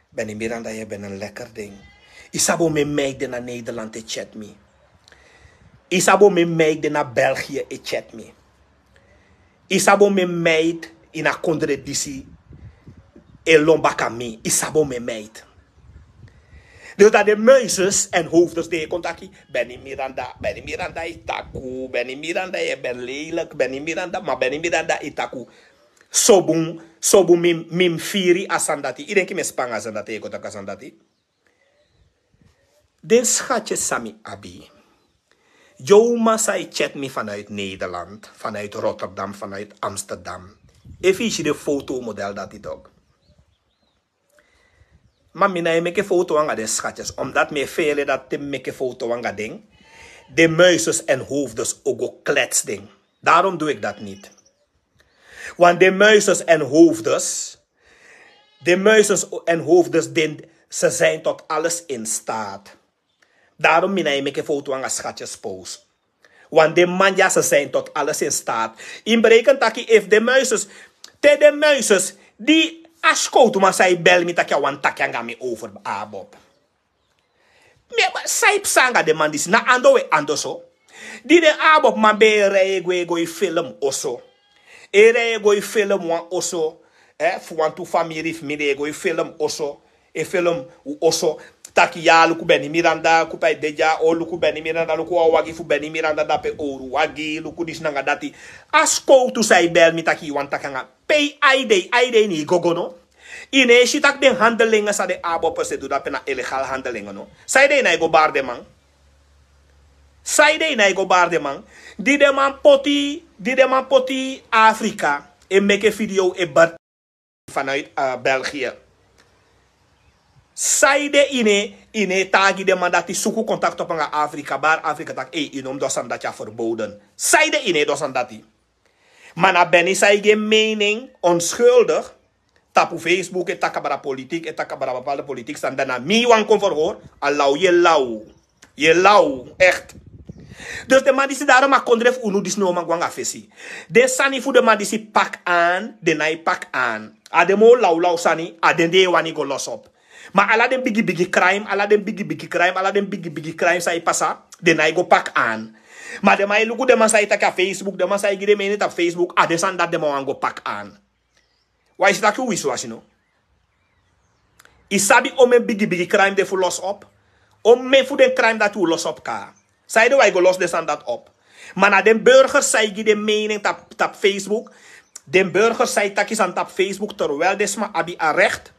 Benny Miranda, yu ben en lekker ding. Yu sabi omeni meid den na Nederland e chat mi? Yu sabi omeni meid den na België e chat mi? Yu sabi omeni meid ini a kondre disi e lon baka mi? Yu sabi omeni meid? Dus dan den muises en hoofdes den e kon taki: Benny Miranda, Benny Miranda, yu taku, Benny Miranda, yu ben lelijk, Benny Miranda, ma Benny Miranda, yu taku. Sobun, sobun mi, mi mus firi a sani dati. Yu denki mi e span a sani dati, e go taki a sani dati. Den schatyes san mi abi. Gi a uman san e chat mi vanuit Nederland, vanuit Rotterdam, vanuit Amsterdam. Efu yu si den fotomodel dati toch. Ma mi no e meki foto anga den schatyes, omdat mi e fele dati te mi meki foto anga den, den muises en hoofdes o go klets den. Daarom doe ik dat niet. Want de muises en hoofdes, de muises en hoofdes, den, ze zijn tot alles in staat. Daarom mi no e meki foto anga schatyes pose. Want den man dya, ze zijn tot alles in staat. Yu mus berekeni taki efu den muises, te den muises, di a skowtuman san e bel mi taki a wani taki anga mi over ABOP. Mi, san e psa anga den man disi? Na ando we ando so. Di den ABOP man ben e rei e gwe, e go e film oso. E rei e go e film wan oso. Eh, fu wantu famiri fu mi, den e go e film oso. E film u oso. Taki ya, luku Benny Miranda, ku pe a e de dya, o luku Benny Miranda, luku wan wagi fu Benny Miranda, dape owru wagi, luku disi nanga dati. A skowtu san e bel mi taki yu wani taki anga, pe a e de, a e de ini yu gogo no? Yu no e si taki den handelingen san den ABOPers e du dape na illegaal handelingen no? Sanede yu no e go bari den man? Sanede yu no e go bari den man? Di den man poti, di den man poti Afrika, e meki video e bari vanuit, eh, België. Sanede yu no e, yu no e taigi den man dati, suku contact op anga Afrika, bari Afrika taki: ei, yu no mus du a sani dati, a verboden. Sanede yu no e du a sani dati? Ma na Benny san e gi en mening, onschuldig, tapu Facebook, e taki abra politiek, e taki abra bepaalde politiek sani, dan na mi yu wani kon verhoor? A law, yu e law. Yu e law, echt. Dus den man disi, daarom a kondre fu unu disi no man go anga fesi. Den sani fu den man disi pak aan, den no e pak aan. A den moo lawlaw sani, a den den e wani go los op. Ma ala den bigi bigi crime, ala den bigi bigi crime, ala den bigi bigi crime san e pasa, den no e go pak aan. Ma den man e luku den man san e taki a Facebook, den man san e gi den mening tapu Facebook, a den sani dati den man wani go pak aan. Wan e si taki un wisiwasi no? Yu sabi omeni bigi bigi crime de fu los op? Omeni fu den crime dati un los op kaa? Sanede wan e go los den sani dati op? Ma na den burgers san e gi den mening tapu, tapu Facebook, den burgers san e taki sani tapu Facebook, terwijl den sma abi a recht,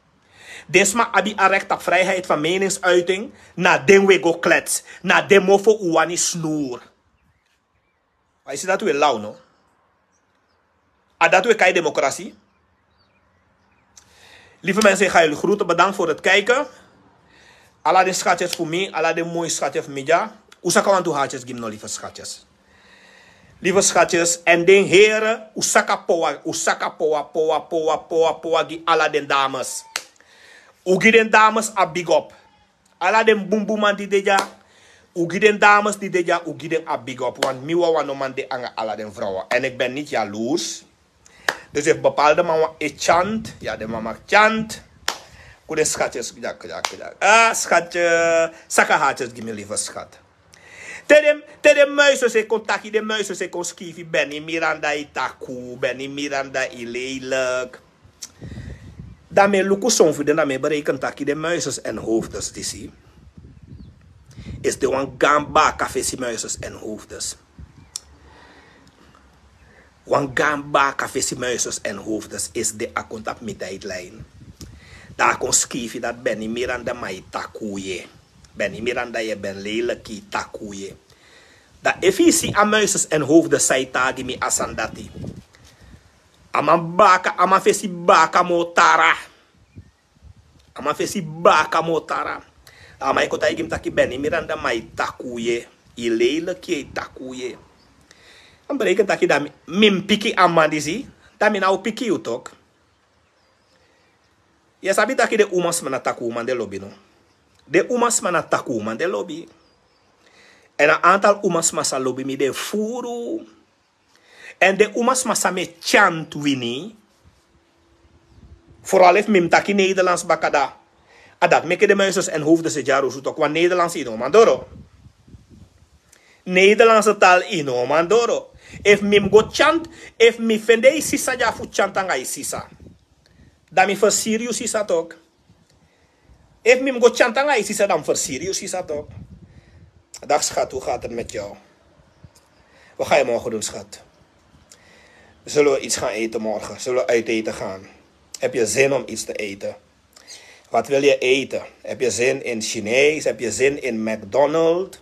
den sma abi a recht tapu vrijheid van meningsuiting, na den un e go klets, na den mofo un wani snoer. A yu si dati un e law no? A dati un e kai democratie? Lieve mensen, ik ga jullie groeten. Bedankt voor het kijken. Ala den schatjes fu mi, ala den moi schatjes fu mi dya. Un saka wantu hartjes gi mi no, lieve schatjes. Lieve schatjes, en den here, un saka powa, un saka powa, powa, powa, powa, powa gi ala den dames. Un gi den dames a big up. Ala den bunbunman di de dya, un gi den dames di de dya, un gi den a big up. Want mi wawan no man de anga ala den vrouwen. En ik ben niet jaloers. Dus efu bepaalde man wan e chant, ya, den man mag chant. Ku den schatjes, kujak, kujak, kujak. Ah, schatje, saka hartjes gi mi, lieve schat. Te den, te den muises e kon taki, den muises e kon skifi: Benny Miranda e taku, Benny Miranda e lelijk. Dan mi e luku son fu den, dan mi e bereken taki den muises en hoofdes disi, esi de wan gaan baka fesi muises en hoofdes. Wan gaan baka fesi muises en hoofdes esi de, a kon tapu mi tijdlijn. Dan a kon skifi dati: Benny Miranda, ma yu taku yu. Benny Miranda, yu ben lelijk, yu taku yu. Dan efu yu si a muises en hoofdes san e taigi mi a sani dati. A man baka, a man fesi baka moo tara. A man fesi baka moo tara. A man e kon taigi mi taki: Benny Miranda, ma yu taku yu. Yu lelijk, yu taku yu. Wan breken taki dan mi mus piki a man disi. Dan mi na o piki yu tok. Yu e sabi taki den umasma na takuuman den lobi no? Den umasma na takuuman den lobi. Èn a antal umasma sa lobi mi den furu. Èn den umasma sa mi e tyanti wini. Foral efu mi mus taki nederlands baka da. A dati meke den muisers èn hoofdes e dyari osu tok wan nederlands yu no man doro. Nederlandse tal yu no man doro. Efu mi mus go tyanti, efu mi fende yu sisa dya fu tyanti nanga yu sisa, dan mi fersiri yu sisa tok. Efu mi mus go tyanti nanga yu sisa dan mi fersiri yu sisa tok. Dag schat, hoe gaat het met jou? Wat ga je morgen doen, schat? Zullen we iets gaan eten morgen? Zullen we uit eten gaan? Heb je zin om iets te eten? Wat wil je eten? Heb je zin in Chinees? Heb je zin in McDonald's?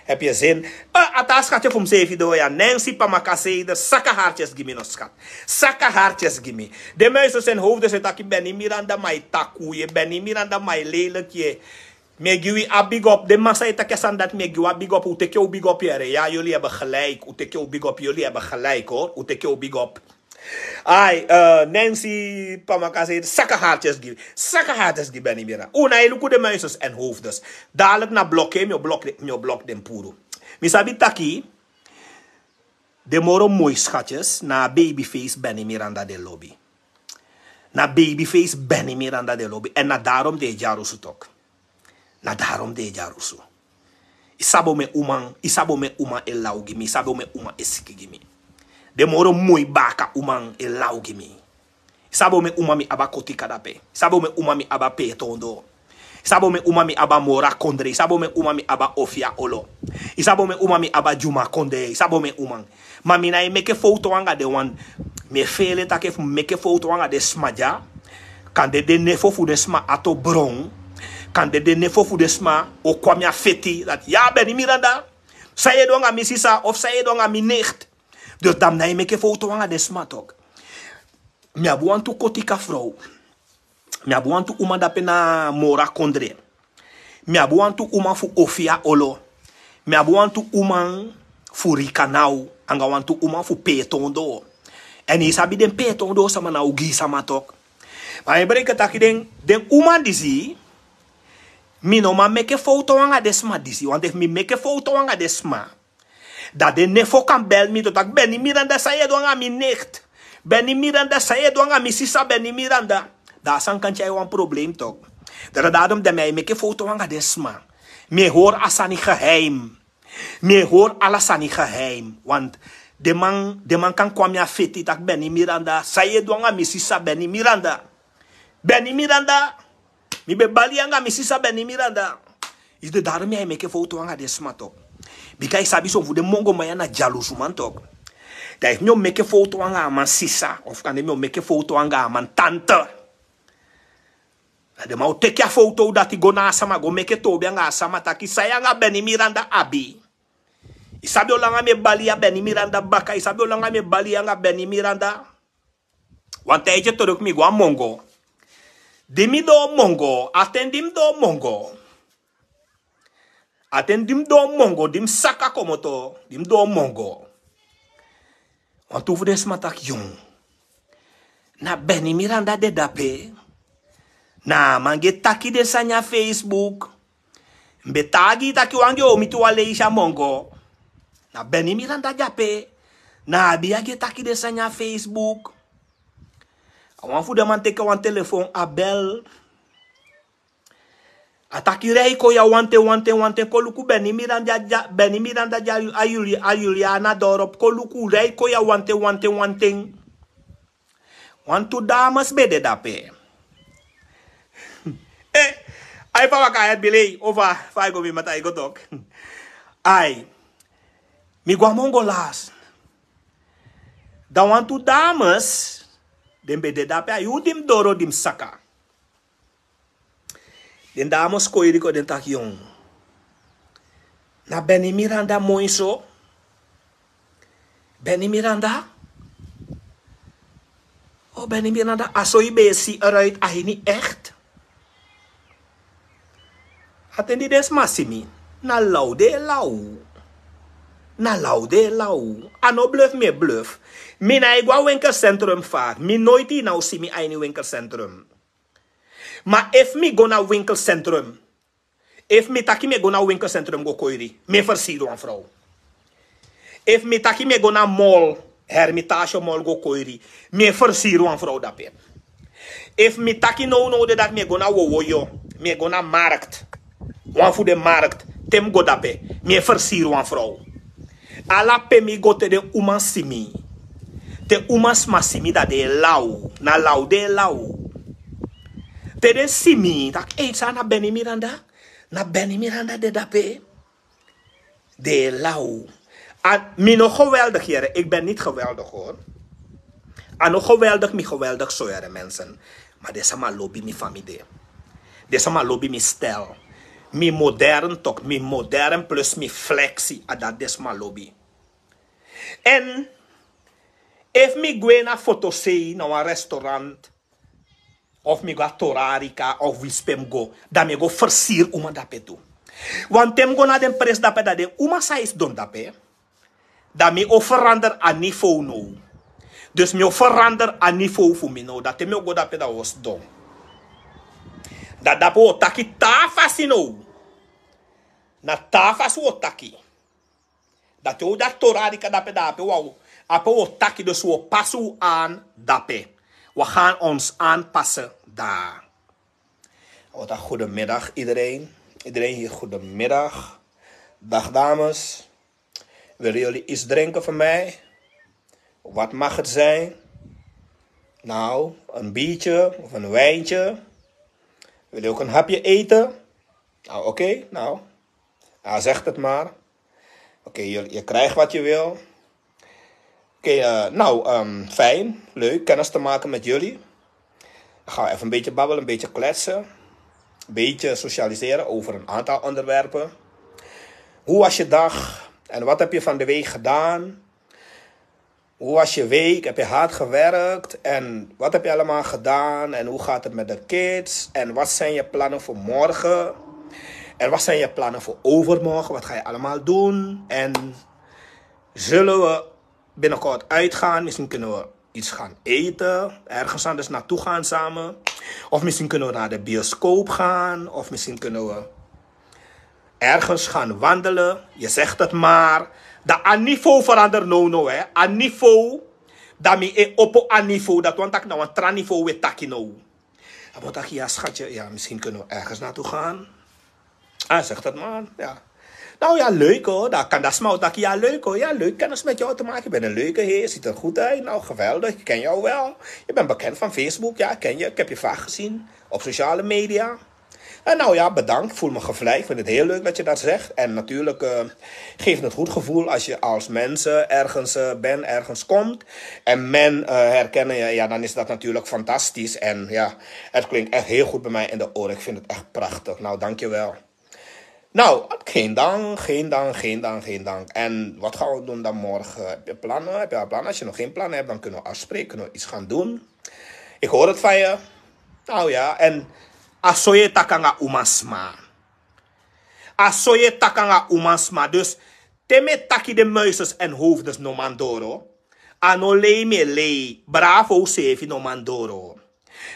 Heb je zin? Ah, a taa schatje fu mi seefi doo ya. Nancy Pamakaseder, saka hartjes gi mi no schat. Saka hartjes gi mi. Den muisers èn hoofdes e taki Benny Miranda mai takuu ye, Benny Miranda mai lelijk ye. Mi e gi wi a big up. Den man san e taki a sani dati mi e gi wi a big up. Un teke un big up yere. Ya, jullie hebben gelijk. Un teke un big up. Jullie hebben gelijk hoor. Un teke un big up. Ai, eh, Nancy Pamakaseder, saka hartjes gi. Saka hartjes gi Benny Miranda. Un na e luku den muisers èn hoofdes. Dadelijk na blokke, mi o blok den, mi o blok den puru. Mi sabi taki den moro moi schatjes na babyface Benny Miranda den lobi. Na babyface Benny Miranda den lobi. Èn na daarom den e dyari osu tok. Na daarom den e dyari osu. Yu sabi omen uman, yu sabi omen uman e law gi mi, yu sabi omen uman e siki gi mi. Den moro moi baka uman e law gi mi. Yu sabi omen uman mi abi a kotika dape. Yu sabi omen uman mi abi a peetoon doo. Yu sabi omen uman mi abi a moro a kondre. Yu sabi omen uman mi abi a ofi a olo. Yu sabi omen uman mi abi a dyuma kondee. Yu sabi omen uman. Ma mi nái meke fowtu anga den wan. Mi e feele taki efu mi meke fowtu anga den sma dya, kande den nefo fu den sma ato bron. Kande den nefo fu den sma o kon na mi a feti dati ya Benny Miranda, san yu e du anga mi sisa of san yu e du anga mi nicht? Dus dan mi nái meke fowtu anga den sma tok. Mi abi wantu kotika frow. Mi abi wantu uman dape na moro a kondre. Mi abi wantu uman fu ofi a olo. Mi abi wantu uman fu rikanau anga wantu uman fu peetoon doo. Èn yu sabi den peetoon doo sama na ogii sama tok. Ma mi e breken taki den, den uman disi, mi no man meke fowtu anga den sma disi. Want efu mi meke fowtu anga den sma, dan den nefo kan bel mi to taki Benny Miranda, san yu e du anga mi nicht? Benny Miranda, san yu e du anga mi sisa Benny Miranda? Dan a sani kan tyai wan probleem tok. Dan, dan, dan, dan mi e meke fowtu anga den sma. Mi e hori a sani geheim. Mi e hori ala sani geheim. Want den man, den man kan kon na mi a feti taki Benny Miranda, san yu e du anga mi sisa Benny Miranda? Benny Miranda, mi ben bali yu anga mi sisa Benny Miranda. Yu si, dan daarom mi nái meke fowtu anga den sma tok. Bika yu sabi son fu den mongo man ya na dyalusuman tok. Dan efu mi o meke fowtu anga a man sisa, of kande mi o meke fowtu anga a man tante, dan den man o teke a fowtu dati go na a sama, go meke toobi anga a sama taki san yu anga Benny Miranda abi. Yu sabi olanga mi e bali yu a Benny Miranda baka, yu sabi olanga mi e bali yu anga Benny Miranda. Wan taigi e tori fu mi go a mongo. Di mi doo mongo, a ten di mi doo mongo. A ten di mi doo mongo, di mi saka komoto, di mi doo mongo. Wantu fu den sma taki yon. Na Benny Miranda de dape. Na a man di e taki den sani a Facebook. Mi ben taigi yu taki wan gi o miti wan leisi a mongo. Na Benny Miranda de ape. Na a bia di e taki den sani a Facebook. A wan fu den man teke wan telefon a bel. A taki rei kon ya wanten, wanten, wanten, kon luku Benny Miranda dya, Benny Miranda dya a Juli, a Juliana dorop, kon luku rei kon ya wanten, wanten, wanten. Wantu dames ben de dape. Eh, ai fa waka ai bilei, o fa, fa ai go mi mata ai go tok. Ai, mi go a mongo las. Dan wantu dames, den ben de dape, a yu di mi doro di mi saka. Den dames kon iri kon den taki yon. Na Benny Miranda moi so. Benny Miranda? O Benny Miranda, a so yu ben e si eruit a ini echt? A ten di den sma si mi, na law den e law. Na law de law. A no bluf mi e bluf. Mi na e go a winkelcentrum fak. Mi noiti na o si mi a ini winkelcentrum. Ma efu mi go na winkelcentrum, efu mi taki mi e go na winkelcentrum go koiri, mi e fersiri wan frow. Efu mi taki mi e go na mol, hermitage mol go koiri, mi e fersiri wan frow dape. Efu mi taki nownow de dati mi e go na wowoyo, mi e go na markt, wan fu den markt, te mi go dape, mi e fersiri wan frow. Ala pe mi go te den uman si mi, te uman sma si mi, dan den e law. Na law den e law. Te den si mi taki, ei, san na Benny Miranda? Na Benny Miranda de dape. Den e law. A mi no geweldig, yere, ik ben niet geweldig, hoor. A no geweldig, mi geweldig so, yere, mensen. Ma den sama lobi mi fa mi de. Den sama lobi mi stijl. Mi modern tok, mi modern plus mi flexi, a dati den sama lobi. En efu mi gwe na fotosei na wan restaurant, of mi go a Torarika, of wisi pe mi go, dan mi e go fersiri uman dape tu. Wan te mi go na den presi dape, dan den uman san e sidon dape, dan mi o verander a niveau now. Dus mi o verander a niveau fu mi now. Dan te mi o go dape, dan wi o sidon. Dan dape wi o taki taa fasi now. Na taa fasi wi o taki. Dan te wi de a Torarika dape, dan ape wi o, ape wi o taki, dus wi o pasi wi aan dape. We gaan ons aanpassen daar. Wat een goedemiddag iedereen. Iedereen hier goedemiddag. Dag dames. Willen jullie iets drinken van mij? Wat mag het zijn? Nou, een biertje of een wijntje. Wil je ook een hapje eten? Nou, oké, nou. Ja, zeg het maar. Oké, je, je krijgt wat je wil. Oké, eh, nou, ehm, fijn. Leuk kennis te maken met jullie. Dan gaan we even een beetje babbelen, een beetje kletsen. Een beetje socialiseren over een aantal onderwerpen. Hoe was je dag? En wat heb je van de week gedaan? Hoe was je week? Heb je hard gewerkt? En wat heb je allemaal gedaan? En hoe gaat het met de kids? En wat zijn je plannen voor morgen? En wat zijn je plannen voor overmorgen? Wat ga je allemaal doen? En zullen we binnenkort uitgaan? Misschien kunnen we iets gaan eten. Ergens anders naartoe gaan samen. Of misschien kunnen we naar de bioscoop gaan. Of misschien kunnen we ergens gaan wandelen. Je zegt het maar. Dan a niveau verander now now, hè. A niveau. Dan mi e opo a niveau. Dati wani taki na wan tra niveau wi e taki now. Dan wi o taki, ja, schatje, ja, misschien kunnen we ergens naartoe gaan. Hij zegt het maar, ja. Nou ja, leuk hoor. Dan kan dat sma o taki, ja, leuk hoor. Ja, leuk kennis met jou te maken. Je bent een leuke heer, ziet er goed uit. Nou, geweldig, ik ken jou wel. Je bent bekend van Facebook, ja, ik ken je. Ik heb je vaak gezien op sociale media. En nou ja, bedankt. Ik voel me gevleid. Ik vind het heel leuk dat je dat zegt. En natuurlijk eh, geeft het goed gevoel als je als mensen ergens eh, bent, ergens komt. En men eh, herkennen je. Ja, dan is dat natuurlijk fantastisch. En ja, het klinkt echt heel goed bij mij in de oren. Ik vind het echt prachtig. Nou, dankjewel. Nou, geen dank, geen dank, geen dank, geen dank. En wat gaan we doen dan morgen? Heb je plannen? Heb je al plannen? Als je nog geen plannen hebt, dan kunnen we afspreken. Kunnen we iets gaan doen. Ik hoor het van je. Nou ja, en a so yu e taki nanga uman sma. A so yu e taki nanga uman sma. Dus te mi e taki den muizes en hoofdes no man doro. A no lei mi e lei. Bravo useefi, no man doro.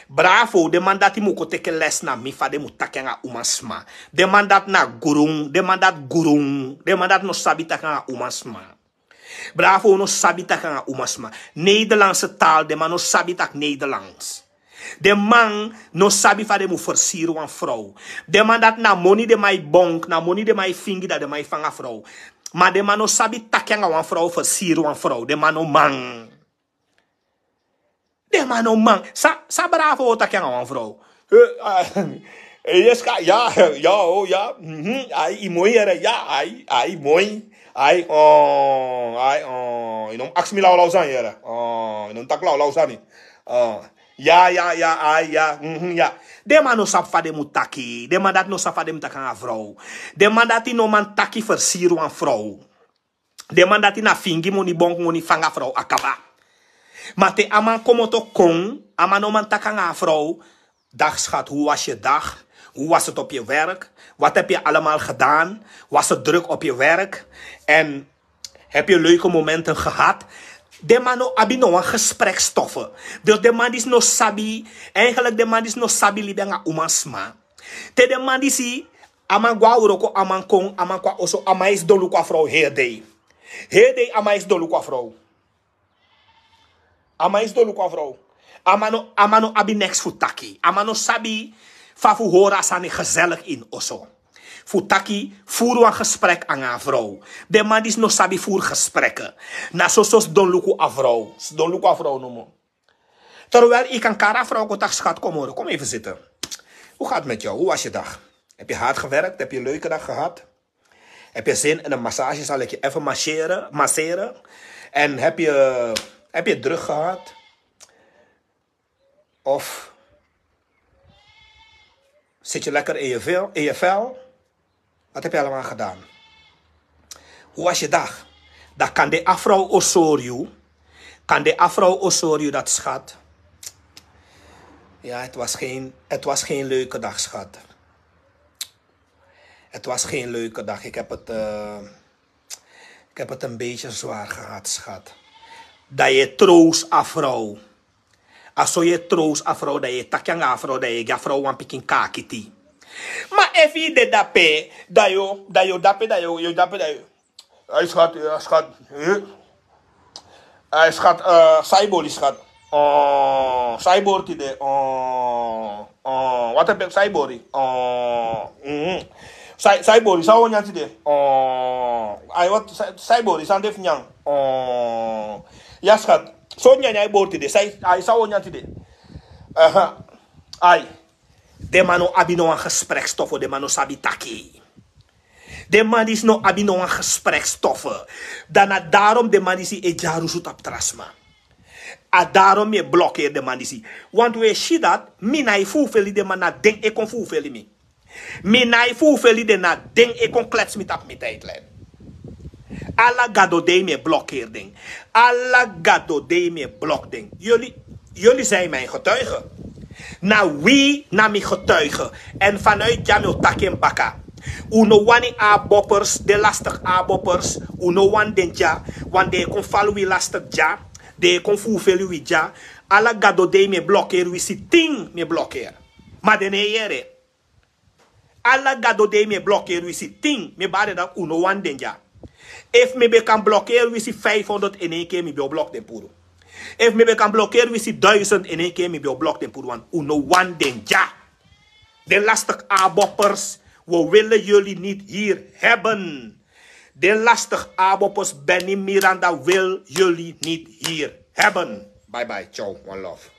Bravo, den man dati mu kon teki les na mi fa den mu taki nanga uman sma. Den man dati na grun, den man dati grun, den man dati no sabi taki nanga uman sma. Bravo, no sabi taki nanga uman sma. Nederlandse taal, den man no sabi taki Nederlands. Den man no sabi fa den mu versiri wan frow. Den man dati na moni den man e bonk, na moni den man e fingi dan den man e fanga frow. Ma den man no sabi taki nanga wan frow, versiri wan frow. Den man no man. Den man no man. San, san Bravo o taki nanga wan frow? Yes ka, ya, ya, o ya. Ai, i moi yere, ya, ai, ai, moi. Ai, o, ai, o. I no mu aksi mi lawlaw sani yere. O, i no mu taki lawlaw sani. O. Ya, ya, ya, ai, ya, ya. Den man no sabi fa den mu taki. Den man dati no sabi fa den mu taki nanga frow. Den man dati no man taki versiri wan frow. Den man dati na fingi moni, bonk moni, fanga frow, a kaba. Ma te a man komoto kon, a man no man taki nanga a frow. Dag schat, hoe was je dag? Hoe was het op je werk? Wat heb je allemaal gedaan? Was het druk op je werk? En Heb je leuke momenten gehad? Den man no abi no wan gespreksstoffen. Dus den man disi no sabi, eigenlijk den man disi no sabi libi nanga umansma. Te den man disi, a man go na wroko, a man kon, a man kon na oso, a man e sidon luku a vrouw heri dei. Heri dei a man e sidon luku a vrouw. A man e sidon luku a vrouw. A man no, a man no abi neks fu taki. A man no sabi fa fu hori a sani gezellig ini oso. Fu taki, voer wan gesprek nanga a vrouw. Den man disi no sabi voer gesprekken. Na soso sidon luku a vrouw. Sidon luku a vrouw nomo. Terwijl yu kan kari a vrouw go taki: schat, kom horen, kom even zitten. Hoe gaat het met jou? Hoe was je dag? Heb je hard gewerkt? Heb je een leuke dag gehad? Heb je zin in een massage? Zal ik je even masseren? masseren? En heb je, heb je druk gehad? Of zit je lekker in je vel? In je vel? Wat heb je allemaal gedaan? Hoe was je dag? Dan kan de afro osorio. Kan de afro osorio dat, schat? Ja, het was geen, het was geen leuke dag, schat. Het was geen leuke dag. Ik heb het, eh, ik heb het een beetje zwaar gehad, schat. Dat je troost afrouw. A so yu e trowsu a frow, dan yu e taki nanga a frow, dan yu e gi a frow wan pikin kakiti. Ma efu yu de dape, dan yu, dan yu dape, dan yu, yu dape, dan yu. Ai, schat, ya, schat. Eh. Ai, schat, eh, san yu bori, schat. Oh, san yu bori tide. Oh, oh, wat heb ik, san yu bori. Oh, mhm. San yu, san yu bori, san yu o nyan tide. Oh, ai, wat, san, san yu bori, san de fu nyan. Oh, ya, schat. So nyanyan yu bori tide, san yu, ai, san yu o nyan tide. Aha. Ai. Den man no abi no wan gespreksstoffen, den man no sabi taki. Den man disi no abi no wan gespreksstoffen. Dan na daarom den man disi e dyarusu tapu tra sma. A daarom mi e blokkeer den man disi. Want we si dat, mi na e fufeli den man, na den e kon fufeli mi. Mi na e fufeli den, na den e kon klets mi tapu mi tijdlijn. Ala gado dei mi e blokkeer den. Ala gado dei mi e blok den. Jullie, jullie zijn mijn getuige. Na wi na mi getuige. En vanuit dya mi o taki en baka. Un no wani a boppers, den lastig a boppers. Un no wani den dya, want den e kon fali wi lastig dya. Den e kon fufeli wi dya. Ala gado dei mi e blokkeer, wi si tin mi e blokkeer. Ma den no e yere. Ala gado dei mi e blokkeer, wi si tin, mi e bari dati un no wani den dya. Efu mi ben kan blokkeer wi si vijfhonderd in één keer, mi ben o blok den puru. Efu mi ben kan blokkeer wi si duizend in één keer, mi ben o blok den puru, want un no wani den dya. Den lastig aboppers, we willen jullie niet hier hebben. Den lastig aboppers, Benny Miranda wil jullie niet hier hebben. Bye bye, ciao, one love.